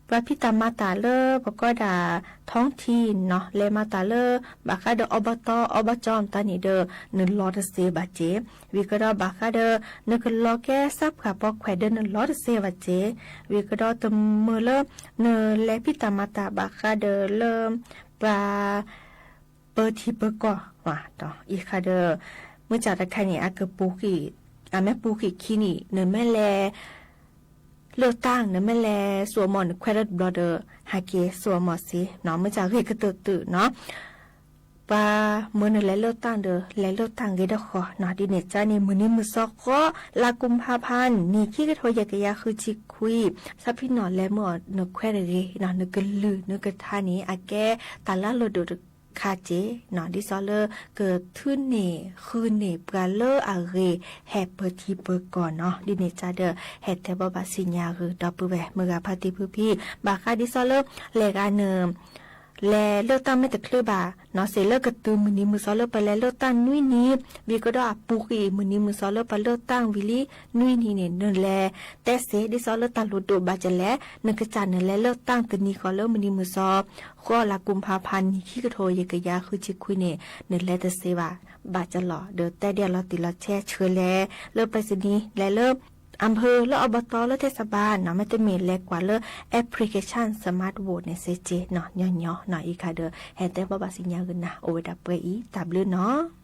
ပှၤဖံးတၢ်မၤတၢ်လၢပကိးဒၣ် ท้องถิ่นနီၤ လဲၤမၤတၢ်လၢ ဘၣ်ဃးဒီး อบต อบจ မတၤန့ၣ်ဒီး နလီၤတသ့ဘၣ်စ့ၢ် ဝံၤကဒီးဘၣ်ဃးဒီး နကလီၤကဲစၢ်ပှၢ်ပိာ်ခွဲးဒီးနလီၤတသ့ဘၣ်စ့ၢ် ဝံၤကဒီးတမုာ်လၢ နလဲၤဖံးတၢ်မၤတၢ်ဘၣ်ဃးဒီးလၢ ပှၤ ပၢထံပၢကီၢ် အံၤခါဒီး မုၢ်ကၢ်တခါန့ၣ် အကပူၤဃံး အမ့ၢ်ပူၤဃံးခံနံၣ် နမ့ၢ်လဲၤ လၢၢ်တၢ် နမ့ၢ်လဲၤစိာ်မီၤနခွဲးတဘျီဒီး ဟးက့ၤစိာ်မီၤစ့ၢ်နီၤ မုၢ်ကၢ်ဂ့ၤကတၢၢ်တၢၢ်နီၤ ပှၤမၢနလဲၤလၢၢ်တၢ်ဒီး လဲၤလၢၢ်တၢ်ဂ့ၤဒၣ်ဃီနီၤ ဒ်န့ၣ်ကန့ၣ် မုၢ်နံၤမုၢ်သီဃီ လါကူၤဖါဖါ နံၣ်ခံကထိယဲၢ်ကယၤဃုဆံခွံ ဆၢဖံနီၣ်လဲၤမၢအီၤနခွဲးတဂ့ၤနီၤ နကလုၢ်နကထါန့ၣ် အကဲတၢ်လၢအလိၣ်ဒိၣ်တခါစ့ၢ်နီၤ ဒ်သိးလၢကထုးန့ၢ်ဃုန့ၢ်ပှၤလၢအဂ့ၤ ဟဲပၢထံပၢကီၢ်နီၤ ဒ်န့ၣ်ကဒီး ဟဲတဲဘၣ်ဘၣ်ဆူညါအဂ့ၢ်ဒီပုၢ်ဝဲၢ်မုၢ်ဂၤဖါတံၢ်ဖုဖံ ဘၣ်ဃးဒ်သိးလၢ လဲၤဂၤန လဲၤလၢၢ်တၢ်မ့ၢ်တချုးဘၣ်နီၤ စ့ၢ်လၢကတုၤမုၢ်နံၤမုၢ်သီလၢပလဲၤလၢၢ်တၢ်နွံနံၤ ဝံၤကဒီးအပူၤကွံာ်မုၢ်နံၤမုၢ်သီလၢပလဲၤလၢၢ်တၢ်ဝံၤလံနွံနံၤန့ၣ် နလဲၤတဲစ့ၢ် ဒ်သိးလၢတၢ်လိၣ်ဒိၣ်ဘၣ်ကလဲၣ် နကစၢ်နလဲၤလၢၢ်တၢ်တနံၤဃီလၢမုၢ်နံၤမုၢ်သီ ဃီလါကူၤဖါဖါ နံၣ်ခံကထိယဲၢ်ကယၤဃုဆံခွံန့ၣ် နလဲၤတသ့ဘၣ် ဘၣ်ကလီၤ ဒီးတဲဒ်အလီၤတံၢ်လီၤဆဲးဆှၢလဲၤလၢပၢၢ်စနံၤ လဲၤလၢ အဖၢလၢအဘီတီလၢထဲစးဘါနီၤ မ့တမ့ၢ်လဲၤကွၢ်လၢ application Smart Vote န့ၣ်စ့က့နီၤ ညီညီနီၤ အံၤခါဒီး ဟဲတဲဘၣ်ဘၣ်စံညါဂ့ၤနၤ အိၣ်ဝဲဒၣ်ပှဲၤအံၤ တၢ်ဘျုးနီၤ.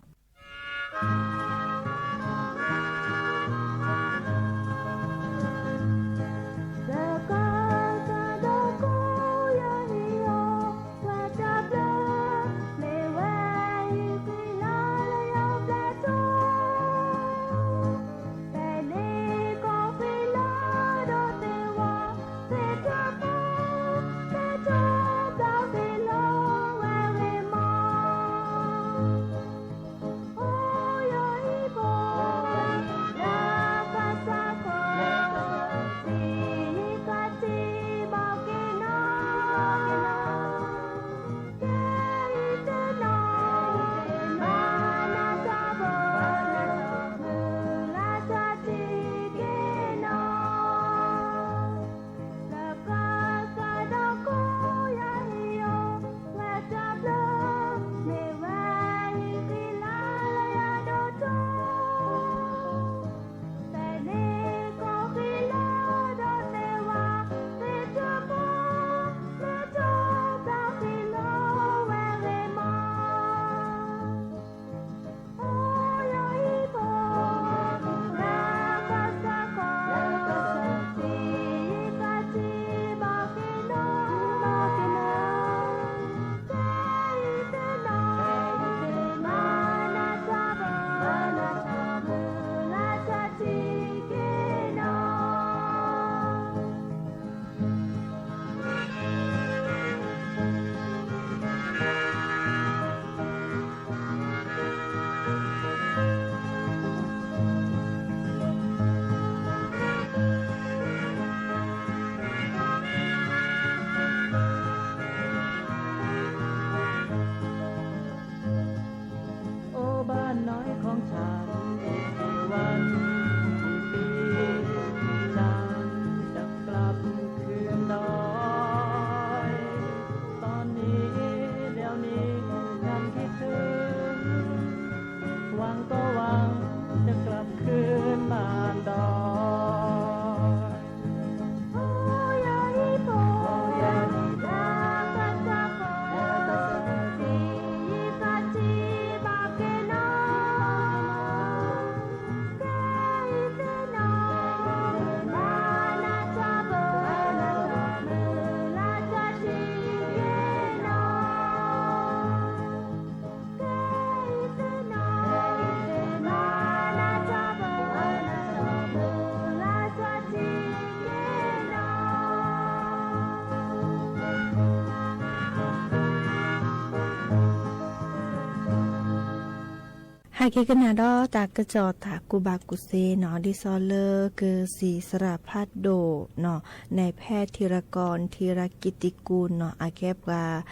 ဟဲက့ၤကနၣ်ဒီးတၢ်ကစီၣ်တၢ်ကူၣ်ဘၣ်ကူၣ်သ့နီၤ ဒ်သိးလၢကစံးစရၣ်ဖးဒိၣ်နီၤ နံၣ်ဖဲထံရကီၢ်ထံရကံတံကူနီၤ အကဲပှၤ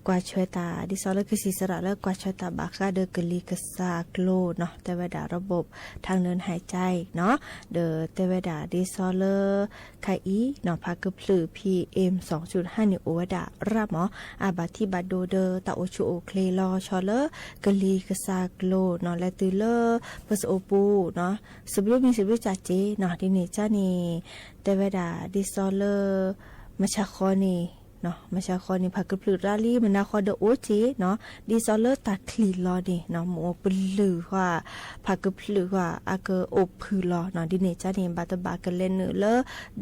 ကွၢ်ဆွဲတၢ် ဒ်သိးလၢကစံးစရၣ်လၢကွၢ်ဆွဲတၢ်ဘၣ်ဃးဒီးကလံၤကစၢ်အကျိၤနီၤ တဲဝဲဒၣ် ระบบทางเดินหายใจ နီၤ ဒီးတဲဝဲဒၣ်ဒ်သိးလၢ ခဲအံၤနီၤ ဖးကဖျၢၣ် PM စံးဆူၣ်ဟါန့ၣ် အိၣ်ဝဲဒၣ်ရၣ်မး အဘၣ်ထံးဘၣ်ဒိဒီးတၢ်အိၣ်ဆူၣ်အိၣ်ချ့လီၤဆီလၢ ကလံၤကစၢ်ကျိၤနီၤ လဲၤတုၤလၢ ပစိာ်ပူၤနီၤ စဘျုးမံၤစဘျုးကၠးက့နီၤ ဒ်န့ၣ်ကၠၢ်န့ၣ် တဲဝဲဒၣ်ဒ်သိးလၢ မုၢ်ဆါဃီန့ၣ် မုၢ်ဆါဃီန့ၣ် ဖးကဖျၢၣ်ရၣ်လံ မုၢ်နၤဃီဒီးအိၣ်က့နီၤ ဒ်သိးလၢတၢ်ချံးလီၤန့ၣ်နီၤ မ့ၢ်အိၣ်ပလုာ်ဃီ ဖးကဖျၢၣ်ဃီ အကအိၣ်ဖုၣ်လီၤနီၤ ဒ်န့ၣ်ကၠၢ်န့ၣ် ဘၣ်တဘၣ်ကလဲၤနုာ်လၢ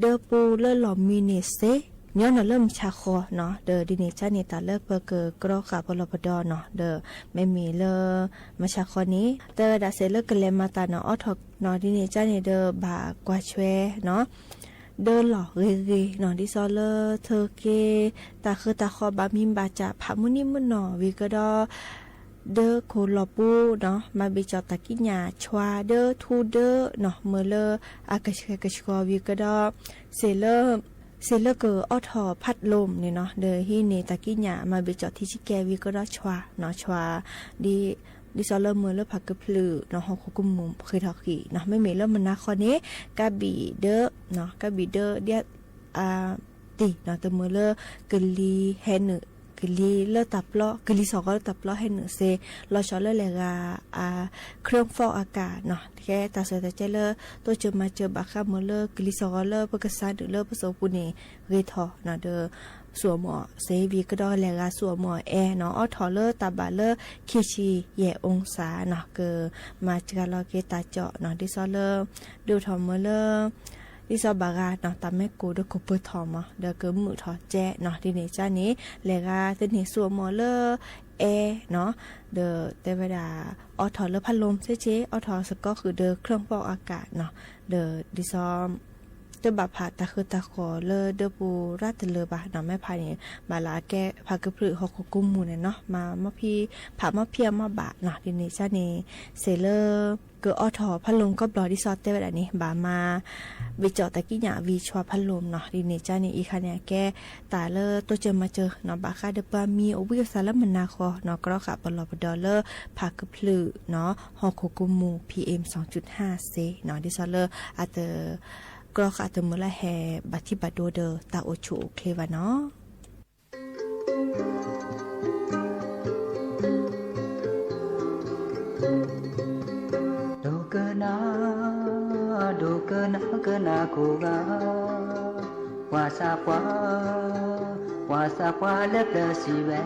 ဒၢပူၤလၢလီၢ်မံန့ၣ်စ့ ညီနုၢ်လၢမုၢ်ဆါဃီနီၤ ဒီးဒ်န့ၣ်ကၠၢ်န့ၣ် တၢ်လၢပကကြီဃာ်ပလီၢ်ပဒီနီၤ ဒီးမ့မ့ၢ်လၢ မုၢ်ဆါဃီန့ၣ် တဲဝဲဒၣ်စ့ၢ်လၢကလဲၤမၤတၢ်နီၤ အိးထီၣ်နီၤ ဒ်န့ၣ်ကၠၢ်န့ၣ်ဒီးဘၣ်ကွၢ်ဆွဲနီၤ ဒၢလီၢ်ဂ့ၤဂ့ၤနီၤ ဒ်သိးလၢထၢက့ တၢ်ဃၢတၢ်ဃီဘၣ်မံဘၣ်စးဖးမုၢ်နံၤမုၢ်နီၢ်ဝံၤကဒီး ဒၢခိၣ်လီၢ်ပူၤနီၤ မၤဘ့ၣ်ကၠီၣ်တၢ်ကံးညာ်ဆွါဒၢထူဒၢနီၤ မ့ၢ်လၢအကဆှဲကဆှီဝံၤကဒီး စ့ၢ်လၢ စ့ၢ်လၢကအိးထီၣ်ဖးလိာ်န့ၣ်နီၤ ဒီးဟံးန့ၢ်တၢ်ကံးညာ် မၤဘ့ၣ်ကၠီၣ်ထံဆံကဲဝံၤကဒီးဆွါနီၤ ဆွါ ဒ် ဒ်သိးလၢမုၢ်လၢဖးကဖျၢၣ်နီၤ ဟီၣ်ခိၣ်ကမူၣ်ဃ့ၢ်ထီၣ်ဃံးနီၤ မ့မ့ၢ်လၢမုၢ်နၤဃီန့ၣ် ကးဘံၣ်ဒၢ ကးဘံၣ်ဒၢဒ် တံၢ်နီၤ တမုၢ်လၢကလံၤဟဲနုာ် ကလံၤလၢတၢ်ပျီ ကလံၤစှီၤဂီၤလၢတၢ်ပျီဟဲနုာ်စ့ လီၤဆီလၢလဲၤဂၤ အ เครื่องฟอกอากาศ နီၤ ကဲတၢ်ဆၢတဲၤကဲလၢ တိစၢၤမၤစၢၤဘၣ်ဃးမုာ်လၢ ကလံၤစှီၤဂီၤလၢပကစးနုာ်လၢပစိာ်ပူၤန့ၣ် ဂ့ၤထီၣ်နီၤ ဒီး ဆူၣ်အီၣ်မီၣ်စ့ဝံၤကဒီး လဲၤဂၤဆူၣ်အီၣ်မီၣ်အဲၣ်နီၤ အိးထီၣ်လၢတၢ်ဘၣ်လၢ ခံဆံယဲၢ်အူစၣ်နီၤ ကမၤစှၤလီၤက့ၤတၢ်ကၠီၣ်နီၤ ဒ်သိးလၢ ဒုးထီၣ်မုာ်လၢ ဒ်သိးဘၣ်ဂၤနီၤ တၢ်မဲာ်ကိၣ်ဒီးကပၢၤထီၣ်မး ဒီးကမုာ်ထီၣ်ကဲနီၤ ဒ်န့ၣ်ကန့ၣ် လဲၤဂၤသန့ၤဆူၣ်အီၣ်မီၣ်လၢ အဲၣ်နီၤ ဒီးတဲဝဲဒၣ် အိးထီၣ်လၢဖးလိၣ်စ့ဆ့ အိးထီၣ်စ့ၢ်ကီးဃုာ်ဒီး เครื่องฟอกอากาศ နီၤ ဒီးဒ်သိး တဘၣ်ဖးတၢ်ဃုတၢ်ဃီၤလၢဒၢးပူၤရၣ်တလၢာ်ဘၣ်နီၤ မ့ၢ်ဖးန့ၣ် ဘၣ်လၢအကဲဖးကဖျုးဟီၣ်ခိၣ်ကိးမူၤန့ၣ်နီၤ မၤမီၢ်ဖံး ဖးမီၢ်ဖံးအမီၢ်ဘၣ်နီၤ ဒ်န့ၣ်ကန့ၣ် စ့ၢ်လၢ ကအိးထီၣ်ဖးလိၣ်ကီၢ်ဘျီဒ်သိးတဲဝဲဒၣ်န့ၣ် ဘၣ်မၤ ဝံၤကၠီၣ်တၢ်ကံးညာ်ဝံၤဆှါဖးလိၣ်နီၤ ဒ်န့ၣ်ကန့ၣ် အံၤခါန့ၣ် အကဲတၢ်လၢတိစၢၤမၤစၢၤနီၤ ဘၣ်ဃးဒီးပှၤမံၤအဝံအသးလၢမုၢ်နၤဃီနီၤ ကြီဃာ်ပလီၢ်ပဒီးလၢ ဖးကဖျုးနီၤ ဟီၣ်ခိၣ်ကိးမူၤ PM စ့နီၤ ဒ်သိးလၢအတ ကြီဃာ်တမုာ်လၢဟဲဘၣ်ထံဘၣ်ဒိဒီးတၢ်အိၣ်ဆူၣ်အိၣ်ချ့ဘၣ်နီၤ ဒိကနၣ်, ဒိကနၣ်ကနၣ်ကိးဂၤ, ပှၤသးပှၢ်, ပှၤသးပှၢ်လၢပျၢၤစံးဝဲ,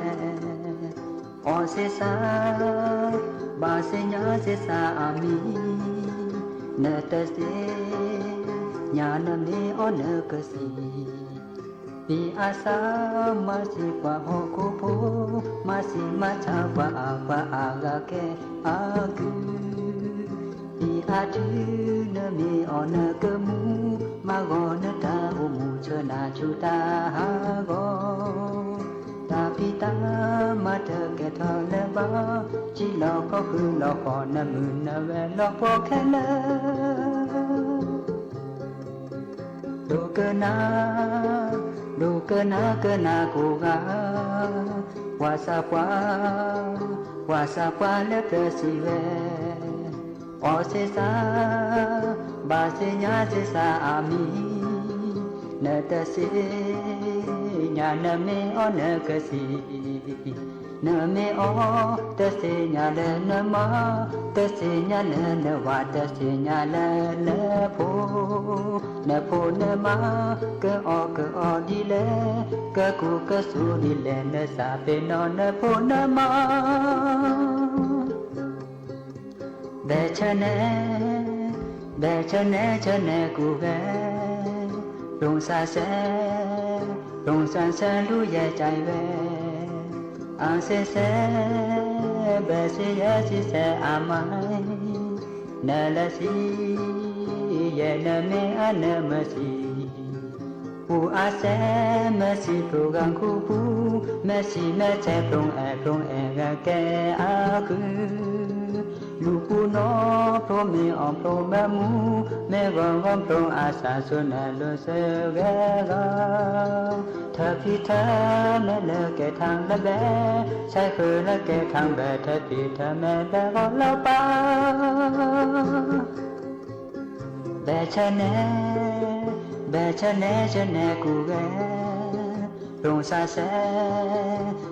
အီၣ်စ့စၢ်, ဘၣ်စ့ညါစ့စၢ်အမံၤ, နတသ့ၣ်ညါနမ့ၢ်အီၣ်နကစံး ပှၤအါစၢ်မၤစံးပှၤဟီၣ်ခိၣ်ဖိ, မၤစံးမၤစၢ်ပှၤအါပှၤအါဂၤကဲအါကုၢ်, ပှၤအါထုနမ့ၢ်အီၣ်နကမူ, မၤဂီၤနတၢ်အိၣ်မူဆၢနၤဆူတၢ်ဟးဂီၤ, တၢ်ဖံးတၢ်မၤတကဲထီၣ်လၢၤဘၣ်, ကံလီၤခီၣ်ဃုလီၤဃီနမုၢ်နဝဲလီၤပှီၢ်ခဲလၢာ် ဒိကနၣ်, ဒိကနၣ်ကနၣ်ကိးဂၤ, ပှၤသးပှၢ်, ပှၤသးပှၢ်လၢပျၢၤစံးဝဲ, အီၣ်စ့စၢ်, ဘၣ်စ့ညါစ့စၢ်အမံၤ, နတသ့ၣ်ညါနမ့ၢ်အီၣ်နကစံး နမ့ၢ်အီၣ်တသ့ၣ်ညါလၢနမါ, တသ့ၣ်ညါလၢနဝၤ, တသ့ၣ်ညါလၢနဖိ, နဖိနမါ, ကအီၣ်ကအီဒ်လဲၣ်, ကကူကစိဒ်လဲၣ်, နသးပ့ၤနီၣ်နဖိနမါ ဘဲဆၢနဲ, ဘဲဆၢနဲဆၢနဲကိးဂၤ, ပျိၢ်စၢ်စဲ, ပျိၢ်စၢ်စဲလူယဲၢ်ကၠဲးဝဲ, အစ့စဲ, ဘဲစ့ယဲစ့စဲအမါ, နလဲၤစံး, ယဲနမ့ၢ်အါနမ့ၢ်စံး ပှၤအါစဲမ့ၢ်စံးပျိၢ်ဂၤခူပူၤ, မ့ၢ်စံးမ့ၢ်စဲပျိၢ်အဲၣ်ပျိၢ်အဲၣ်ဂၤကဲအါကုၢ်, လူၤပူၤနီၣ်ဖျိမ့ၢ်အီၣ်ဖျိမ့ၢ်မူ, မ့ၢ်ဂီၤဂီၤဖျိအစၢ်စိၤနလိၤစၢၤဂဲၤဂီၤ, ထၢဖံထၢမ့ၢ်လၢကဲထီၣ်လၢဘဲ, ဆဲဃုာ်လၢကဲထီၣ်ဘဲ, ထၢဖံထၢမ့ၢ်ဘဲဂီၤလီၤပၢ် ဘဲဆၢနဲ, ဘဲဆၢနဲဆၢနဲကိးဂၤ, ပျိၢ်စၢ်စဲ,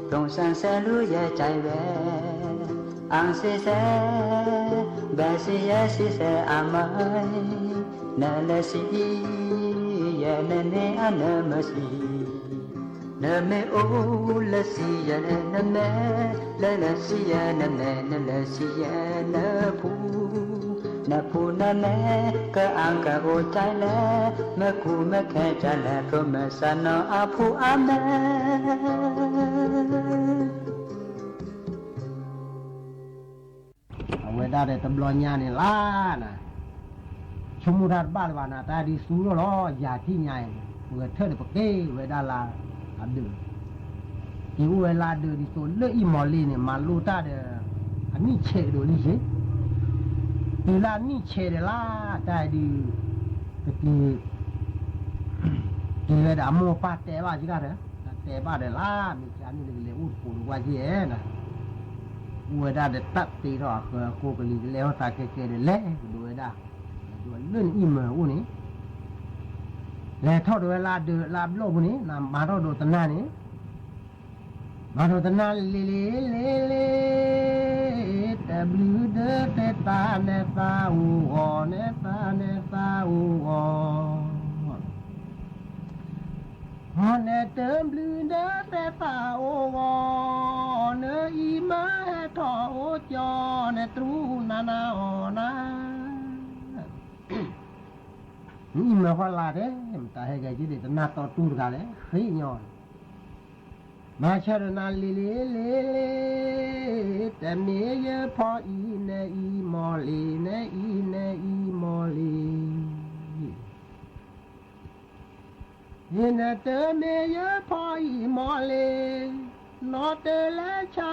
ပျိၢ်စၢ်စဲလူယဲၢ်ကၠဲးဝဲ, အစ့စဲ, ဘဲစ့ယဲစ့စဲအမါ, နလဲၤစံး, ယဲနမ့ၢ်အါနမ့ၢ်စံး နမ့ၢ်အိၣ်လၢစံယဲနမဲာ်, လၢလၢစံယဲနမဲာ်, နလၢစံယဲနဖူ, နဖူနမဲာ်, ကအါကအီၣ်ကၠဲလဲၣ်, မ့ၢ်ကူမ့ၢ်ခဲကၠဲလဲၣ်, ဖျိမ့ၢ်စးနီၤအဖူအမဲာ် အဝဲဒၣ်ဒီးတဘျီညါန့ၣ်လၢ်နၤ, ဆိကမိၣ်တၢ်တဘၣ်လၢၤဘၣ်နၤ, တၢ်ဒ်သူလီၤလီၤ, ယၤထံၣ်ညါအံၤ, ပဂဲၤထၢၣ်ဒီးပက့ၤဝဲဒၣ်လၢအဒၢး, က့ၤအိၣ်ဝဲလၢအဒၢးဒ်သိးလၢအံၤမီၢ်လံန့ၣ် မၤလိတၢ်ဒီး အနံၣ်ဆဲးကဒီးလံယ့ၣ်, တုၤလၢအနံၣ်ဆဲးဒီးလၢ်, တၢ်ဒုး ကတံၤ တုၤဝဲဒီးအမိၢ်အပၢ်တဲဘၣ်က့ၤတၢ်ဒီး, တဲဘၣ်ဒီးလၢ်, မ့ၢ်ကန့ၣ်ဒီးကလဲၤအိၣ်တကိးဒီးကွၢ်က့ၤဧဲ, အိၣ်ဝဲဒၣ်ဒီးတၢ်တ့ထီၣ်အဃၢၤအဃိကလံၤကလဲၤထီၣ်သးကဲကဲဒီးလဲၤကဒီးဝဲဒၣ်, လၢနအံၤမၢ်အိၣ်န့ၣ်, လဲၤထီၣ်ဒီးဝဲလၢအဒၢးလၢအဘျီၣ်ပူၤန့ၣ်, နမၤထီၣ်ဒီးတနၤန့ၣ် မၤထီၣ်တနၤလံၤလံၤလံၤလံၤ, တဘျုးဒၢသဲးသးန့ၣ်သးအိၣ်ဂီၤန့ၣ်သးန့ၣ်သးအိၣ်ဂီၤ, အီၤန့ၣ်တဘျုးဒၢသဲးသးအိၣ်ဂီၤ, နအံၤမၢဟဲထီၣ်အိၣ်ကၠီန့ၣ် တြူနၤနၤအီၤနၤ နအံၤမၢဃီလၢ်တဲ, မတၤဟဲက့ၤက့ၤဒံး တနၢ်တီတူၢ်တဂၤလဲၣ် ဃ့ညီ, မၤဆၢဒိၣ်နၤလံၤလံၤလံၤလံၤ, တမ့ၢ်ယဖီအံၤ နအံၤမီၢ်လံၤ နအံၤ နအံၤမီၢ်လံၤ, ယနတမ့ၢ်ယဖီအံၤမီၢ်လံၤ, နီၢ်တလဲဆါ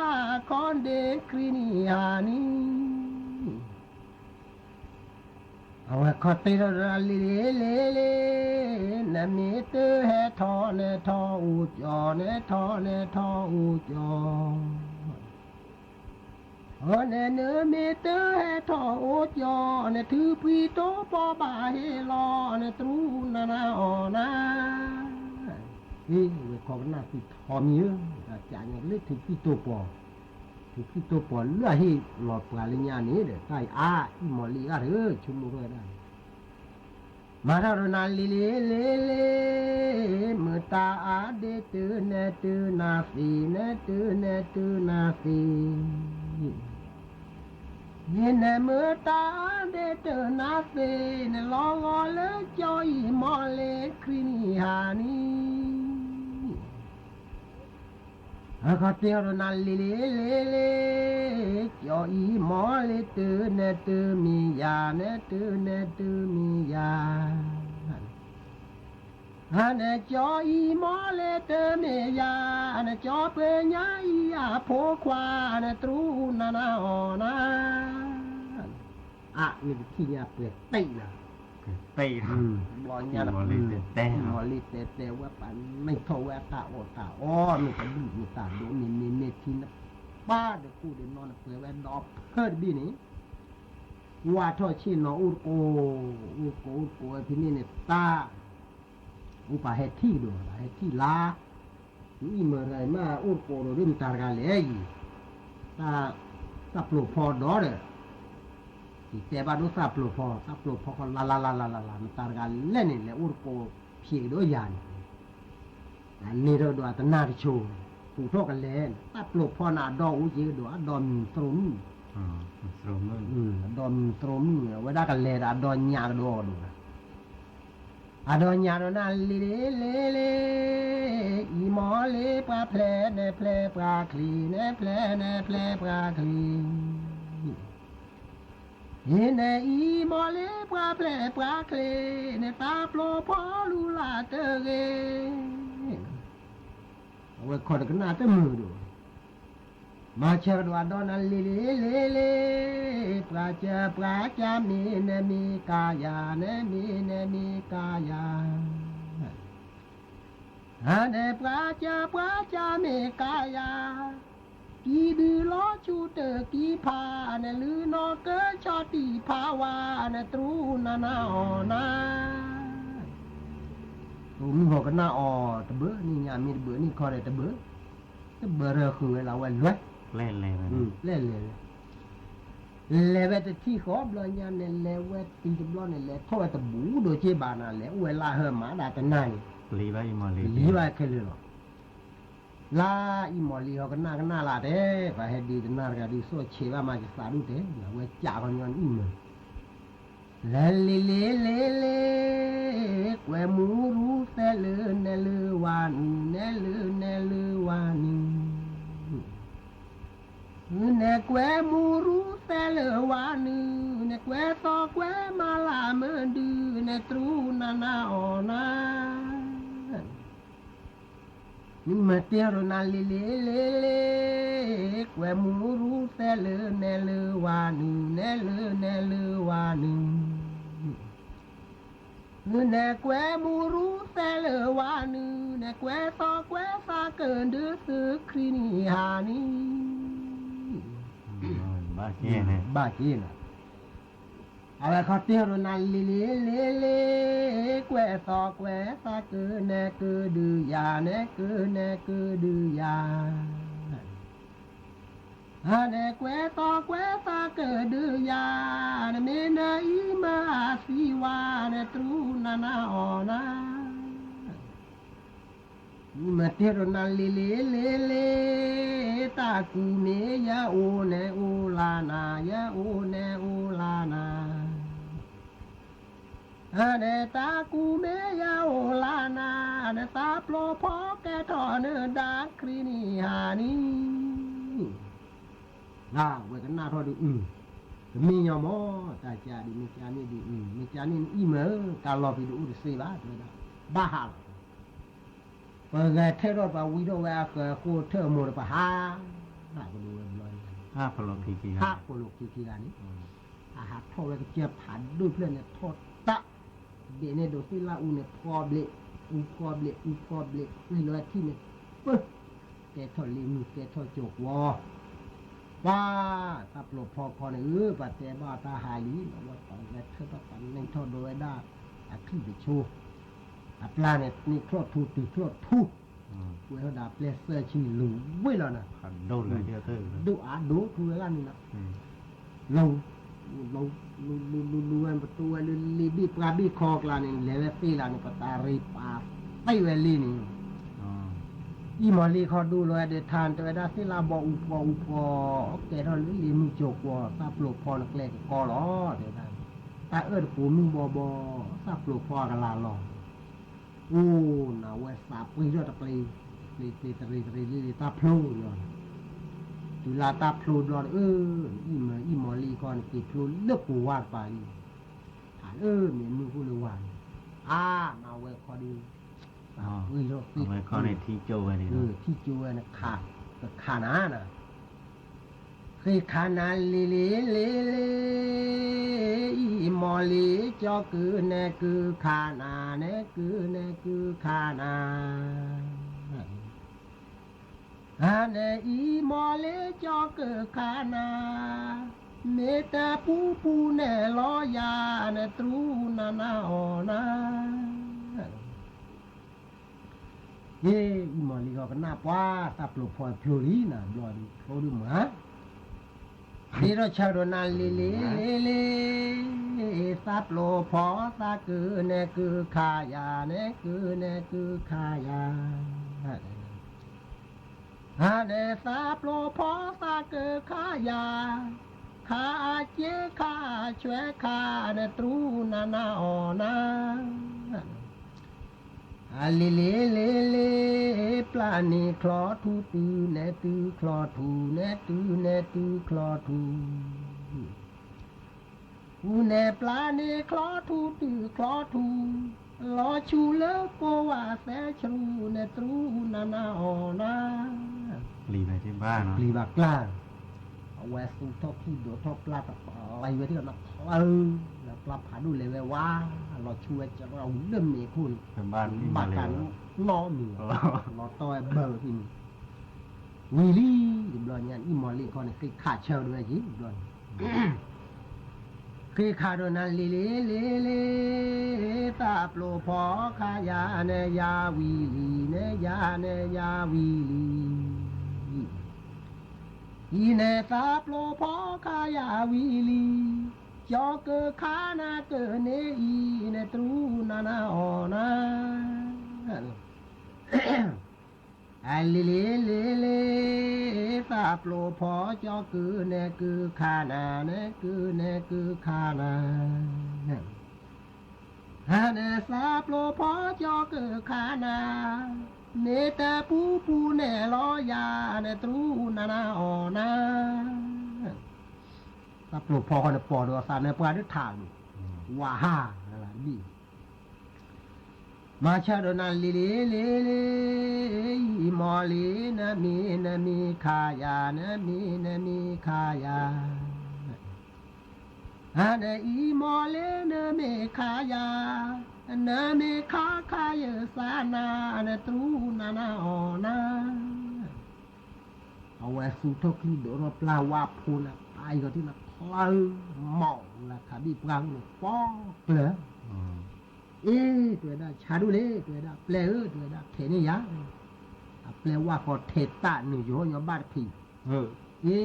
ခီဒ့ခရံနံၤဟါနံၤ အဝဲခီတဲထီၣ်ဒီးလံၤလံၤလံၤလံၤ, နမ့ၢ်တဟဲထီၣ်န့ၣ်ထီၣ်အိၣ်ကၠီန့ၣ် ထီၣ်န့ၣ်ထီၣ်အိၣ်ကၠီ, အီၤန့ၣ်နမ့ၢ်တဟဲထီၣ်အိၣ်ကၠီန့ၣ် ထုးဖှံတိၢ်ပီၢ်ဘၣ်ဟ့ၣ်လီၤန့ၣ် တြူနၤနၤအီၤနၤ ဝဲခီကနၣ်သံထီမံၤဧၢ, တၢ်ကးညါကလၢထုးဖှံတိၢ်ပီၢ်, ထုးဖှံတိၢ်ပီၢ်လၢအဟ့ၣ်လီၤပှၤလၢညါန့ၣ်ဒီး တၢ်အံၤအါ အံၤမီၢ်လံၤအါတဂ့ၤ ဆိကမိၣ်ထီၣ်ဝဲဒၣ်န့ၣ်, မၤထီၣ်ဒီးနၤလံၤလံၤလံၤလံၤ, မတၤအါဒ့တၢ်နတၢ်နတၢ်နသ့, ယနမတၤအါဒ့တၢ်နသ့န့ၣ် လီၤဂီၤလၢကၠီအံၤမီၢ်လံၤခရံနံၤဟါနံၤ အခီတဲထီၣ်ဒီးနၤလံၤလံၤလံၤလံၤ, ကၠီအံၤမီၢ်လံၤတၢ်နတၢ်မ့ၢ်ယၤ နတၢ်နတၢ်မ့ၢ်ယၤ, အန့ၣ်ကၠီအံၤမီၢ်လံၤတၢ်မ့ၢ်ယၤ, အန့ၣ်ကၠီပှၤညါအံၤအဖိခွါန့ၣ် တြူနၤနၤအီၤနၤ အမ့ၢ်တထံၣ်ညါပှဲၤတံၢ်နၤ, ဘျီညါနပှဲၤ မီၢ်လံၤတဲတဲဝဲပှၤန့ၢ်ထီၣ်ဝဲအတၢ်အီၣ်တၢ်အီ မ့ၢ်တဒူၣ်မ့ၢ်တၢ်ဒိးမ့ၢ်မ့ၢ်မ့ၢ်ထံနပၢ်ဒီးကူၣ်ဒီးနီၢ်နပှဲၤဝဲဒီးဖၢတဘ့ၣ်န့ၣ်, ဝါထီၣ်ဆ့ၣ်နီၤအိၣ်တကိး, အိၣ်တကိးအိၣ်တကိးဝဲဖဲန့ၣ်န့ၣ်တၢ် အိၣ်ပာ်ဟဲထံၣ်ကဒီး ပာ်ဟဲထံၣ်လါ, နအံၣ်မၢတဂၤအံၤမးအိၣ်တကိးဒီးဒ်မတၤတဂၤလဲၣ်အံၤ, သၣ်ပျိာ်ဖီဒီးဒီး, ယတဲဘၣ်ဒိသၣ်ပျိာ်ဖီ သၣ်ပျိာ်ဖီဃီလါလါလါလါလါလါ မတၤတဂၤလဲၣ်န့ၣ်လဲၤအိၣ်တကိးဖံးကဒီးယၤန့ၣ်, အန့ၢ်ထီၣ်ကဒီးအတနၢ်တဆိ, ပူၤထီၣ်ကလဲၤ, သၣ်ပျိာ်ဖီန့ၣ်အဒီအိၣ်က့ၤကဒီး အဒီမုၢ်သရိာ်မုၣ်, အဒီမုၢ်သရိာ်မုၣ် အဝဲဒၣ်ကလဲၤဒီးအဒီညၣ်ကဒီးဒီး အဒီညၣ်ဒီးနၤလံၤလံၤလံၤလံၤ, အံၤမီၢ်လံၤပှၤဖျဲးန့ၣ်ဖျဲးပှၤချံး န့ၣ်ဖျဲးန့ၣ်ဖျဲးပှၤချံး, အံၤန့ၣ်အံၤမီၢ်လံၤပှၤဖျဲးပှၤချံးန့ၣ် သၣ်ပျိာ်ဖီလူလၢ်တဂ့ၤ အဝဲခီတကနၣ်တမုာ်ဒီး, မၤဆၢကဒီးအဒီနၤလံၤလံၤလံၤလံၤ, ပှၤစၢၤပှၤစၢၤမ့ၢ်နမ့ၢ်ကါယၤ နမ့ၢ်နမ့ၢ်ကါယၤ, အန့ၣ်ပှၤစၢၤပှၤစၢၤမ့ၢ်ကါယၤ, ကံဒုးလီၤဆူတၢ်ကံဖးန့ၣ် လုၢ်နီၢ်ကၢဆီၣ်တံၢ်ဖးဝါန့ၣ် တြူနၤနၤအီၤနၤ တမုၢ်ဟီၣ်ကနၣ်အီၤတဘၢနံၣ်ညါ မ့ၢ်တဘၢနံၣ်ခီဒီးတဘၢ, တဘၢရၢဃုာ်ဝဲလီၤဝဲလွဲၢ်, ပျဲလဲၤဝဲ, လဲၤဝဲတထံၣ်ဃီဘျီညါန့ၣ် လဲၤဝဲတုၤတဘျီန့ၣ် လဲၤထီၣ်ဝဲတဘူးဒီးက့ဘၣ်နၤ လဲၤအိၣ်ဝဲလၢဟၢမးဒၣ်တနၤန့ၣ်, ပျံၤဘၣ်အံၤမီၢ်လံၤ, ပျံၤဘၣ်ခဲလၢာ်လီၤ. လၢအံၤမီၢ်လံၤဟီၣ်ကနၣ်ကနၣ်လၢ်တဲ, ပှၤဟဲဒုးတနၤတဂၤဒုး စီၣ်ဆဲးဘၣ်မၤယသးဒူၣ်တဲ နဝဲကးကညီနအံၣ်မၢ လဲၤလံၤလံၤလံၤလံၤ, ကွဲမူရူသဲလၢနဲလၢဝၤနုၤ နဲလၢနဲလၢဝၤနုၤ, နဲကွဲမူရူသဲလၢဝၤနုၤ, နဲကွဲသီကွဲမၤလၤမၢဒုး နဲတြူနၤနၤအီၤနၤ မ့ၢ်မၤတ့ၢ်ရိနၤလံၤလံၤလံၤလံၤ, ကွဲမူရူသဲလၢနဲလၢဝၤနုၤ နဲလၢနဲလၢဝၤနုၤ, နဲကွဲမူရူသဲလၢဝၤနုၤ, နဲကွဲသီကွဲသးကၢၣ်ဒုးသုခရံာ်နံၤဟါနံၤ, ဘၣ်က့ၤနၤ အဝဲခီတဲဒီးနၤလံၤလံၤလံၤလံၤ, ကွဲးသီကွဲးသးကၢၢ်နဲကၢၢ်ဒုးယၤ နဲကၢၢ်နဲကၢၢ်ဒုးယၤ, အန့ၣ်ကွဲးသီကွဲးသးကၢၢ်ဒုးယၤ, နမ့ၢ်နအံၤမၤအသံဝါ နတြူနၤနၤအီၤနၤ မ့ၢ်တဲဒီးနၤလံၤလံၤလံၤလံၤ, တၢ်ကူၣ်မ့ၢ်ယအိၣ်န့ၣ်အိၣ်လၢနၤ, ယအိၣ်န့ၣ်အိၣ်လၢနၤ, အန့ၣ်တၢ်ကူၣ်မ့ၢ်ယအိၣ်လၢနၤ, နသးပျိာ်ဖီကဲထီၣ်နဒါခရံာ်နံၤဟါနံၤ, ဝဲကနၣ်ထီၣ်ဒုးအုၣ်, ကမ့ၢ်ညီမး, တၢ်ကဒုးမ့ၢ်ကန့ၣ်ဒုးအုၣ်, မ့ၢ်ကန့ၣ်နအံၤမ့ၢ် ကလီၤဖံးဒုးအိၣ်တသ့ဘၣ် တဲဝဲဒၣ်, ဘၣ်ဟးလီၤ ပဂဲၤထၢၣ်ထီၣ်ပှၤဝံထီၣ်ဝဲအဃၢၤအဃိထၢၣ်အမိၢ်တပဟး, ဘၣ်ကဒိဝဲဘျီ, ဟးဖိလိာ်ခံခံဂၤန့ၣ်, အဟးထီၣ်ဝဲကစၢၢ်ဖးဒိၣ်ဖျၢၣ်န့ၣ်ထီၣ်တၢ်, ဒဲးန့ၣ်ဒိးသ့ၣ်လၣ်အူန့ၣ်ဖီဘျ့း, အူဖီဘျ့း, အူဖီဘျ့း, ဃံလီၤဝဲထံၣ်န့ၣ်, ပၢ, ကဲထီၣ်လ့မုၢ် ကဲထီၣ်ကၠိၤကွီၤ ပှၤ, တၢ်ပျိာ်ဖီခီန့ၣ် အၢ ပှၤတဲဘၣ်တၢ်ဟးလံ, လီၤဝဲပှၤဂဲၤထၢၣ်ထီၣ်ပှၤန့ၢ်ထီၣ်ဒိဝဲဒၣ်, အထံၣ်တဆိ, အပျၢ်န့ၣ်န့ၢ်ချီၣ်ထူတုၤချီၣ်ထူ, ဝဲထီၣ်ဒၣ်ပျဲၢ်သၢဆံလူၤဝ့ၢ်လီၤနၤ, ဒိၣ်အါဒိၣ်ထူဝဲဒၣ်န့ၣ်လီၤ, လူၤလူၤလူၤလူၤလူၤလူၤဝဲပတိဝဲလၢလ့ဘ့ၣ်ပှၢ်ဘ့ၣ်ခီကျါန့ၣ် လဲၤဝဲသ့လၢန့ၣ် ပတၢ်ရ့ပာ်သ့ဝဲလံန့ၣ် အံၤမီၢ်လံခီဒိၣ်လီၤဝဲဒီးထါန့ၣ် တဲဝဲဒၣ်သ့ၣ်လၣ်ဘီအူဖီအူဖီ, ကဲထီၣ်လၢလ့မုၢ်ကၠိၤကွီၤ သးပျိာ်ဖီနကျဲကကီလီၤ, တဲဝဲဒၣ်, တၢ်အၢၣ်တပိာ်မုၣ်ဘီဘီ, သးပျိာ်ဖီအကလၤလီၤ, အိၣ်နၤဝဲသးပှ့ၤထီၣ်တပျ့ၤ, တပျ့ၤတပျ့ၤတရံးတရံးလံတၢ်ဖျိလီၤ, တုၤလၢတၢ်ဖျိဘျီဒီး အၢ အံၤမီၢ်လံခီန့ၣ် က့ၤဖျိလၢကိးဝါတပၤလံ ဟးလၢမ့ၢ်မုၢ်အိၣ်လၢဝၤန့ᣣ်, အါ မၤဝဲခီဒီး, ပှ့ၤထီၣ်ဃ့, ထံၣ်ကၠိဝဲန့ၣ်, ထံၣ်ကၠိဝဲန့ၣ်, ကခးနၤနၤ, ဃ့ခးနၤလ့လ့လ့လ့, အံၤမီၢ်လံကၠီကုၤနဲကုၤခးနၤ နဲကုၤနဲကုၤခးနၤ အန့ၣ်အံၤမီၢ်လ့ကၠီကုၤခးနၤ, မ့ၢ်တပူၤပူၤနဲၣ်လီၤယၤ နတြူနၤနၤအီၤနၤ, အံၤမီၢ်လံဂီၤကနၣ်ပှၤ သးပျိာ်ဖီဖျိလံနၤ ဘျီဒုးဖျိဒုးမၤ ဒ့ထီၣ်ဆၢဒိးနၤလ့လ့လ့လ့, သးပျိာ်ဖီသးကုၤနဲကုၤခးယၤ နဲကုၤနဲကုၤခးယၤ, အန့ၣ်သးပျိာ်ဖီသးကုၤခးယၤ, ခးအက့ခးအဆွဲခး နတြူနၤနၤအီၤနၤ အလ့လ့လ့လ့, ပျၢ်န့ၢ်ချီထူတုၤနဲတုၤချီထူ နဲတုၤနဲတုၤချီထူ, ပူၤနဲၣ်ပျၢ်န့ၢ်ချီထူတုၤချီထူ, လီၤဆူလၢကိးဝၤသဲဆြူ နတြူနၤနၤအီၤနၤ ပျံၤဘၣ်ကျါ, အဝဲသူၣ်ထီၣ်ချံဒိးထီၣ်ပျၢ်တပျံၤဝဲထံၣ်လီၤနၤ ချၢ, ပျၢ်ဖးဒိၣ်လဲၤဝဲဝါ, လီၤဆူဝဲကဝဲလၢမ့ၤခိၣ်န့ၣ်, ဘၣ်တၢ်နီတမံၤ, လီၤတီဝဲဘၢဖဲန့ၣ်, ဝံၤလံ, တဘျီညါအံၤမီၢ်လံခီန့ၣ် ဃ့ခးဆၢဒိးဝဲက့ၤ, ဘျီန့ၣ် ဃ့ခးဒိးနၤလ့လ့လ့လ့, သးပျိာ်ဖီခးယၤနဲယၤဝံၤလံ, နဲယၤနဲယၤဝံၤလံ, အံၤနဲသးပျိာ်ဖီခးယၤဝံၤလံ, ကၠီကုၤခးနၤကုၤန့ၣ်အံၤ နတြူနၤနၤအီၤနၤ အလ့လ့လ့လ့, သးပျိာ်ဖီကၠီကုၤနဲကုၤခးနၤ, နဲကုၤနဲကုၤခးနၤ, အန့ၣ်သးပျိာ်ဖီကၠီကုၤခးနၤ, မ့ၢ်တပူၤပူၤနဲၣ်လီၤယၤ, နတြူနၤနၤအီၤနၤ သးပျိာ်ဖီဃီန့ၣ် ပိာ်ဒီးသးနၢပှၢ်ဒုးထးန့ၣ်, ဝၤဟါ, တဘ့ၣ်, မၤဆၢဒိးနၤလ့လ့လ့လ့, အံၤမီၢ်လံ, နမ့ၢ်နမ့ၢ်ခးယၤ, နမ့ၢ်နမ့ၢ်ခးယၤ, အန့ၣ်အံၤမီၢ်လံ နမ့ၢ်ခးယၤ, နမ့ၢ်ခးခးယၤသးနၤ, နတြူနၤနၤအီၤနၤ အဝဲသူၣ်ထီၣ်ချံဒိးထီၣ်ပျၢ်ဝါဖိနၤ, ပၢ်အံၤဂီၤထံၣ်နၤ, ပျၢ်ဧၢ, မီၣ်လၢခးဘံၣ်ပှၢ်န့ၣ် ပီကျၢၤ, အ့ တဲဝဲဒၣ် ဆါဒူၣ်လံ တဲဝဲဒၣ် ပျဲၢ်ဧၢ တဲဝဲဒၣ် ထဲးန့ၢ်ယၤ, အပျဲၢ်ဝၣ်ဃီထဲးတၢ်နုာ်ယိၤညီဘၣ်တဖံး, အ့ တဲ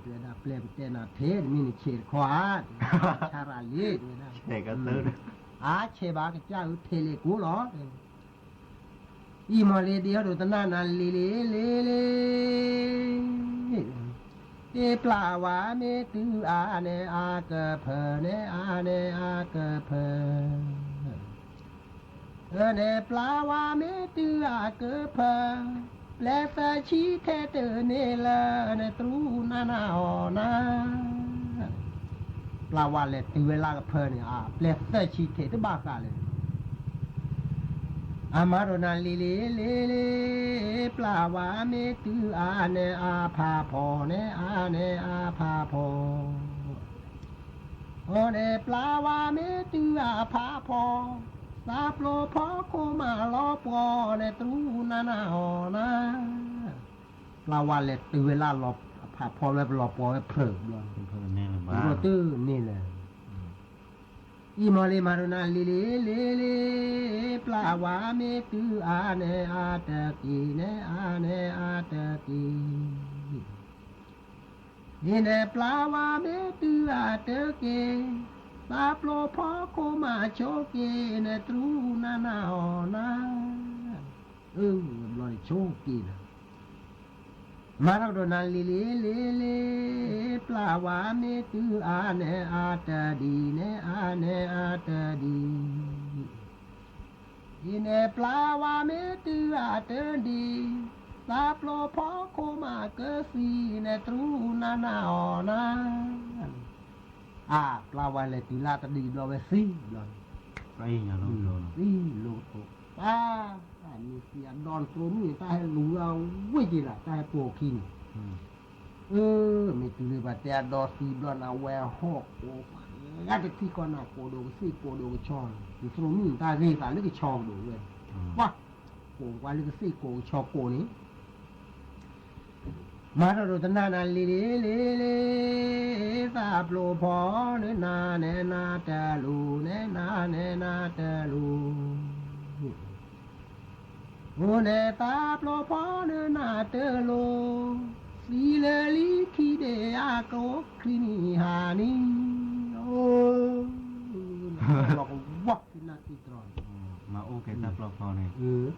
ဝဲဒၣ် ပျဲၢ်ပတဲနၤထဲး တမ့ၢ်နဆဲးတခီဧါ, ဆါရၤလံ တဲဝဲဒၣ်, အါဆဲးဘၣ်ကစၢ်ဧၢ ထဲးလဲၤကိးလီၤ အံၤမီၢ်လ့ၤဒ့ဟီၣ်ဒိးသနၢ်နၤလ့လ့လ့လ့, တ့ပျၢ်ဝါမ့ၢ်တုၤအါန့ၣ်အါကဖၢန့ၣ်အါန့ၣ်အါကဖၢ, န့ၣ်ပျၢ်ဝါမ့ၢ်တုၤအါကဖၢ, ပျဲၢ်သၢဆံထဲးတန့ၢ်လၢ န့ၣ်တြူနၤနၤအီၤနၤ ပျၢ်ဝါလဲၤတုၤဝဲလၢကဖၢန့ၣ် အပျဲၢ်သၢဆံထဲးတဘၣ်ဃးလၢၤ, အမၤဒိးနၤလ့လ့လ့လ့, ပျၢ်ဝါမ့ၢ်တုၤအါန့ၣ်အါဖးဖီန့ၣ်အါန့ၣ်အါဖးဖီ, အန့ၣ်ပျၢ်ဝါမ့ၢ်တုၤအါဖးဖီ, သးပျိဖီခိၣ်မးလီၤပှီၢ်န့ၣ်တြူနၤနၤအီၤနၤ ပျၢ်ဝါလဲၤတုၤဝဲလၢအဖးဖီဝဲပလီၤပှီၢ်ဝဲဖျၢၣ်ဘျီန့ၣ်, တန့ၢ်လၢၤ, အံၤမီၢ်လ့ၤမၤဒိးနၤလ့လ့လ့လ့, ပျၢ်ဝါမ့ၢ်တုၤအါန့ၣ်အါတက့ၢ်န့ၣ်အါန့ၣ်အါတက့ၢ်, အံၤန့ၣ် ပျၢ်ဝါမ့ၢ်တုၤအါတက့ၢ်, သးပျိဖီခိၣ်မးဆိက့ၤန့ၣ်တြူနၤနၤအီၤနၤ အၢ ဝဲဘျီန့ၣ်ဆိက့ၤလီၤ, မၤထီၣ်ကဒီးနၤလ့လ့လ့လ့, ပျၢ်ဝါမ့ၢ်တုၤအါန့ၣ်အါတဒံးန့ၣ်အါန့ၣ်အါတဒံး, အံၤန့ၣ်ပျၢ်ဝါမ့ၢ်တုၤအါတဒံး, သးပျိဖီခိၣ်မးကသံန့ၣ်တြူနၤနၤအီၤနၤ အါ ပျၢ်ဝါလဲၤတုၤလၢတဒံးဘျီဝဲသံဘျီ, သံလိကထိ, ပၢ်, မ့ၢ်သံအဒီတြိမုၣ်န့ၣ် တၢ်ဟဲလူၤဝဲဝ့ၢ်က့ၤလီၤ တၢ်ဟဲပိာ်ခံန့ၣ်, အၢ မ့ၢ်တုၤလၢပှၤတဲအဒီသံဘျီန့ၣ် အဝဲဟီၣ်ကိးဂၤတထံၣ်ဃီန့ၣ် ကိးဒိၣ်ကသ့ၣ်ကိးဒိၣ်ကဆီ, ယသရိာ်မုၣ်န့ၣ် တၢ်ဂ့ၢ်သးလၢကဆီကဒိၣ်ဝဲ, ပှၤ, ကိးကွၢ်လၢကသ့ၣ်ကိးကဆီကိးန့ၣ် မၤထီၣ်ဒိးသနၢ်နၤလ့လ့လ့လ့, သးပျိဖီန့ၢ်နၤန့ၣ်နၤတလူၤန့ၣ်နၤန့ၣ်နၤတလူၤ, အိၣ်န့ၣ်သးပျိဖီန့ၢ်နၤတလူၤ, သံလၢလံခံဒ့ၣ်အကျိခရံာ်နံၤဟါနံၤ, အိၣ်, လီၤကဝီၤဖံနၢ်ကံတြီၤန့ၣ်, မၤအိၣ်ကဲတၢ်ပျီဖီန့ၣ်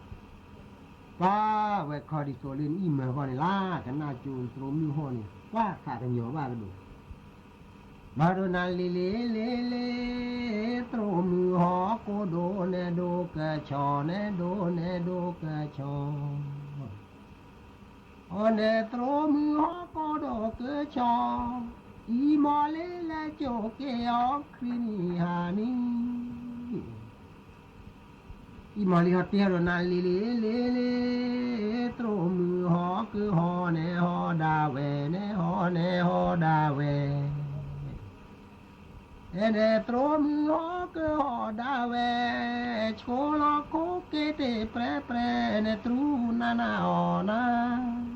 ပှၤဝဲခီဒ်သိးလၢနအံၤမၤဃီန့ၣ်လၢ ကနၣ်ကၠိသရိာ်မုၣ်ဟီၣ်န့ၣ် ပှၤသးကညီၤဘၣ်ကဒိၣ်, မၤဒိးနၤလ့လ့လ့လ့, သရိာ်မုၣ်ဟီၣ်ကိးဒိၣ်န့ၣ်ဒိၣ်ကဆီန့ၣ်ဒိၣ်န့ၣ်ဒိၣ်ကဆီ, အီၤန့ၣ်သရိာ်မုၣ်ဟီၣ်ကိးဒိၣ်ကဆီ, အံၤမီၢ်လ့ၤလဲၤကၠိက့ၤအီၤခရံာ်နံၤဟါနံၤ အံၤမီၢ်လံဟီၣ်တ့ၢ်ဒီးနၤလ့လ့လ့လ့, သရိာ်မုၣ်ဟီၣ်ကဟီၣ်န့ၣ်ဟီၣ်ဒၣ်ဝဲန့ၣ်ဟီၣ်န့ၣ်ဟီၣ်ဒၣ်ဝဲ, အဲန့ၣ်သရိာ်မုၣ်ဟီၣ်ကဟီၣ်ဒၣ်ဝဲ, ဆိလီၤခိက့ၤတ့ၢ်ပြဲပြဲန့ၣ်တြူနၤနၤအီၤနၤ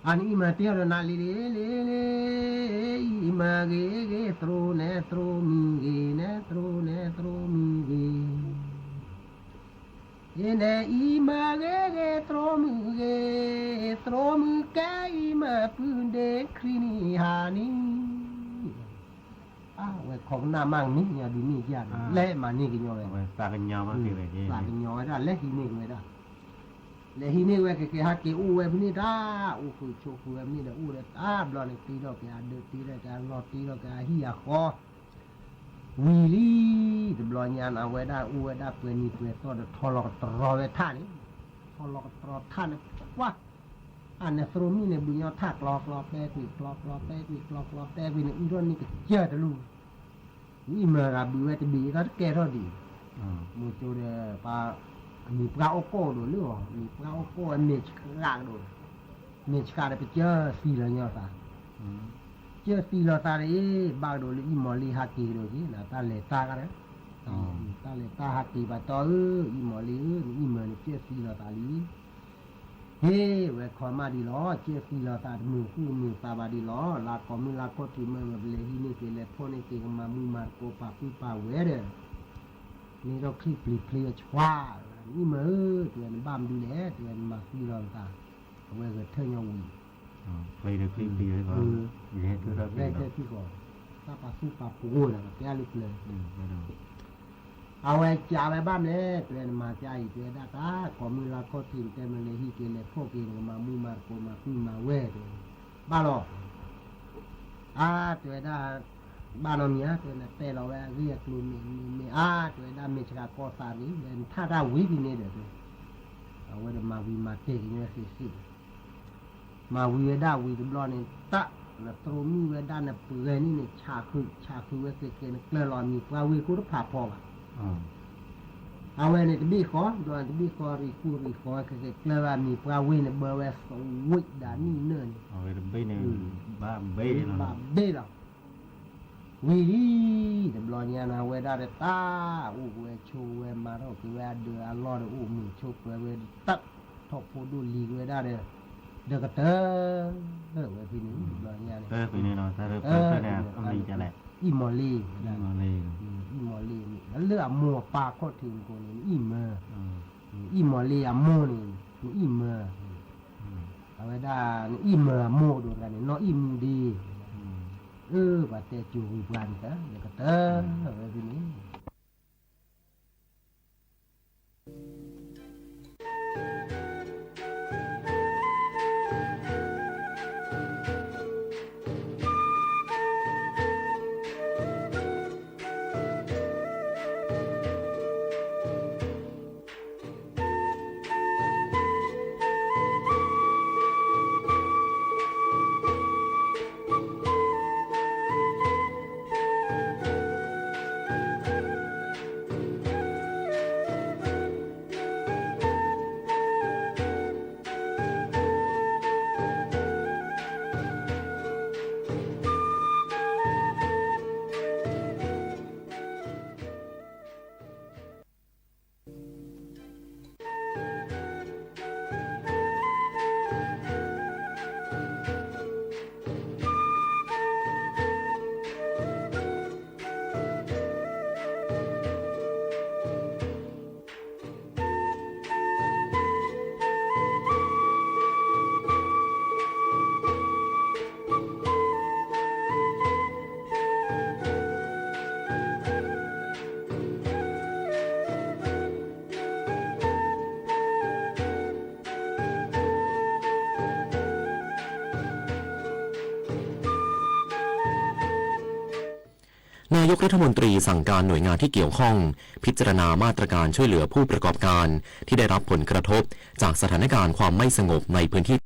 အန့ၣ်အံၤမၤတ့ၢ်ဒီးနၤလ့လ့လ့လ့, အံၤမၤဂ့ၤဂ့ၤသရိာ်န့ၣ်သရိာ်မုၣ်ဂ့ၤန့ၣ် သရိာ်န့ၣ်သရိာ်မုၣ်ဂ့ၤ, အံၤန့ၣ်အံၤမၤဂ့ၤဂ့ၤသရိာ်မုၣ်ဂ့ၤ, သရိာ်မုၣ်ကဲအံၤမၤပုၢ်ဒ့ခရံာ်နံၤဟါနံၤ အဝဲခိးကနၣ်မးကမံၤညီဒ်န့ၣ်ယါဒီး လဲၤမၤန့ၢ်ကညီဝဲ, သးကညီၤဝဲဒၣ် လဲၤဟံးန့ၢ်က့ၤဝဲဒၣ်, လဲၤဟံးန့ၢ်ဝဲကကဲဟဲက့ၤအိၣ်ဝဲဖဲန့ၣ်တၢ်, အိၣ်ဃုာ်ဆိးဃုာ်ဝဲဖဲန့ၣ်ဒီး အိၣ်ဒီးတၢ်ဘျီန့ၣ် တ့ထီၣ်က့ၤအဒၢး တ့ထီၣ်က့ၤအလီၢ် တ့ထီၣ်က့ၤအဟံၣ်အဃီ ဝံၤလံ, တဘျီညါန့ၣ် အဝဲဒၣ်အိၣ်ဝဲဒၣ်ပှဲၤနံၤပှဲၤသီဒီး ထီလီၤကတြီၤဝဲထၣ်န့ၣ်, ထီလီၤကတြီၤထၣ်န့ၣ် ပှၤ အန့ၣ်သရိာ်မုၣ်န့ၣ် ဘုညီထၣ်ကျီကျီ ပဲကွံာ်ကျီကျီ ပဲကွံာ်ကျီကျီ ပဲကွံာ်န့ၣ် အုၣ်ထီၣ်န့ၢ်ကစၢၢ်တလူၤ, နအံၤမၤဂၤဘုးဝဲတဘ့ၣ်အံၤ တၢ်တကဲထီၣ်ဒံး, မိၤကၠိဒီး ပှၤ အမံၤပှၢ်အိၣ်ကိၢ်ဒိၣ်လၢအီၤ မံၤပှၢ်အိၣ်ကိၢ်ဝဲ မဲာ်ဆှးကဒိၣ်, မဲာ်ဆှးဒီးပစၢၢ်သံလီၤညီသး, စၢၢ်သံလီၤသးဒီး ဘၣ်ကဒိၣ်လၢအံၤမီၢ်လံဟးက့ၤကဒီးက့ၤ တၢ်လဲၤတၢ်ကဒီး, တၢ်လဲၤတၢ်ဟးက့ၤဘၣ်တီဧၢ အံၤမီၢ်လံဧၢ နအံၤမၤန့ၣ် စၢၢ်သံလီၤသးလံ, ဟ့ၣ်ဝဲခီမးဒ်လီၤ, ကဲသံလီၤသးတမုာ်ဃူမုာ်သးဘၣ်ဒ်လီၤ, လၢကိးမုၢ်လၢခီၣ်ထံးမ့ၢ်ဝဲပလဲၤဟံးန့ၢ်က့ၤလဲၤဖီၣ်န့ၢ်က့ၤ ကမၤမူမၤသကိးပာ်ဖှိၣ်ပာ်ဝဲဒီး န့ၣ်ဒီးချံပျံၤဖျ့အဆွါ, နအံၣ်မၢဧၢ, တဲဝဲနဘၣ်မနုၤလဲၣ်, တဲဝဲနမၤသံလီၤသး, အဝဲဂဲၤထၢၣ်ညီဝံၤ, ဂဲၤထၢၣ်ထံဃီ, သးပာ်သူၣ်ပာ်ပှိၤဒီး ပတဲအါလၢပျၢၤ အဝဲကးဝဲဘၣ်မနုၤလဲၣ်, တဲဝဲနမၤကါအံၤ တဲဝဲဒၣ်တၢ် ကိးမုၢ်လၢခီၣ်ထံး နတဲမ့ၢ်လဲၤဟံးက့ၤလဲၤဖီၣ်က့ၤ နကမၤမူမၤသကိးမၤဖှံမၤဝဲတဲ, ဘၣ်လီၤ, အါ တဲဝဲဒၣ်, ဘၣ်နီတမံၤဧါ, တဲဝဲနတဲလီၤဝဲအဂ့ၢ်အကျိၤမ့ၢ်မ့ၢ်မ့ၢ်အါ, တဲဝဲဒၣ်မ့ၢ်ဆှးကီၢ်သးရံၣ် နထၣ်တၢ်ဝံၤဖဲန့ၣ်ဒီး, အဝဲဒီးမၤဝံၤမၤတဲာ်က့ၤဝဲသ့ၣ်သ့ၣ် မၤဝံၤဝဲဒၣ်ဝံၤတဘျီန့ၣ် တၢ်, နတြီမုၢ်ဝဲဒၣ်နပှဲၤန့ၣ်န့ၣ် ဆးဃုာ် ဆးဃုာ်ဝဲသ့ၣ်ကဲ နကျၢၤလီၤအမံၤပှၢ်ဝ့ၢ်ကိတဖးဖီဘၣ်, အဝဲန့ၣ်တဘ့ၣ်ဃီ, တဘ့ၣ်ဃီရံၣ်ကူၣ်ရံၣ်ဃီ ကကဲကျၢၤဘၣ်မံၤပှၢ်ဝ့ၢ်န့ၣ် ဘၣ်ဝဲသဝံးဒၣ်နံၣ်နၢၣ်န့ၣ်, ဘၣ်ဘ့ၣ်လီၤ, ဝံၤလံ, တဘျီညါန့ၣ် အဝဲဒၣ်ဒီးတၢ်, အိၣ်ကဝဲဆိးဝဲမၤထီၣ်က့ၤဝဲအဒၢးအလီၢ်ဒီး အိၣ်မုာ်ဆိးပၢၤဝဲဒီးတၢ်, ထီၣ်ဖိဒိၣ်လံၤကဝဲဒၣ်ဒီး, ဒီးကတၢၢ်, ဝဲဖဲန့ၣ် တဘျီညါန့ၣ်, အံၣ်မီၢ်လ့, အံၣ်မီၢ်လ့, လၢအမိၢ်အပၢ်ခီၣ်ထံးမူခိၣ်န့ၣ် နအံၣ်မၢ, အံၣ်မီၢ်လ့အမိၢ်န့ၣ် နအံၣ်မၢ, အဝဲဒၣ်နအံၣ်မၢအမိၢ်ဒိၣ်တဂၤန့ၣ် နီၢ်အံၣ်မူဒ့, အၢ ပှၤတဲကၠိဂုၤပှၤန့ၣ်တၢ် ဒီးကတၢၢ်, ဝဲဖဲန့ၣ် นายกรัฐมนตรีสั่งการหน่วยงานที่เกี่ยวข้อง พิจารณามาตรการช่วยเหลือผู้ประกอบการที่ได้รับผลกระทบจากสถานการณ์ความไม่สงบในพื้นที่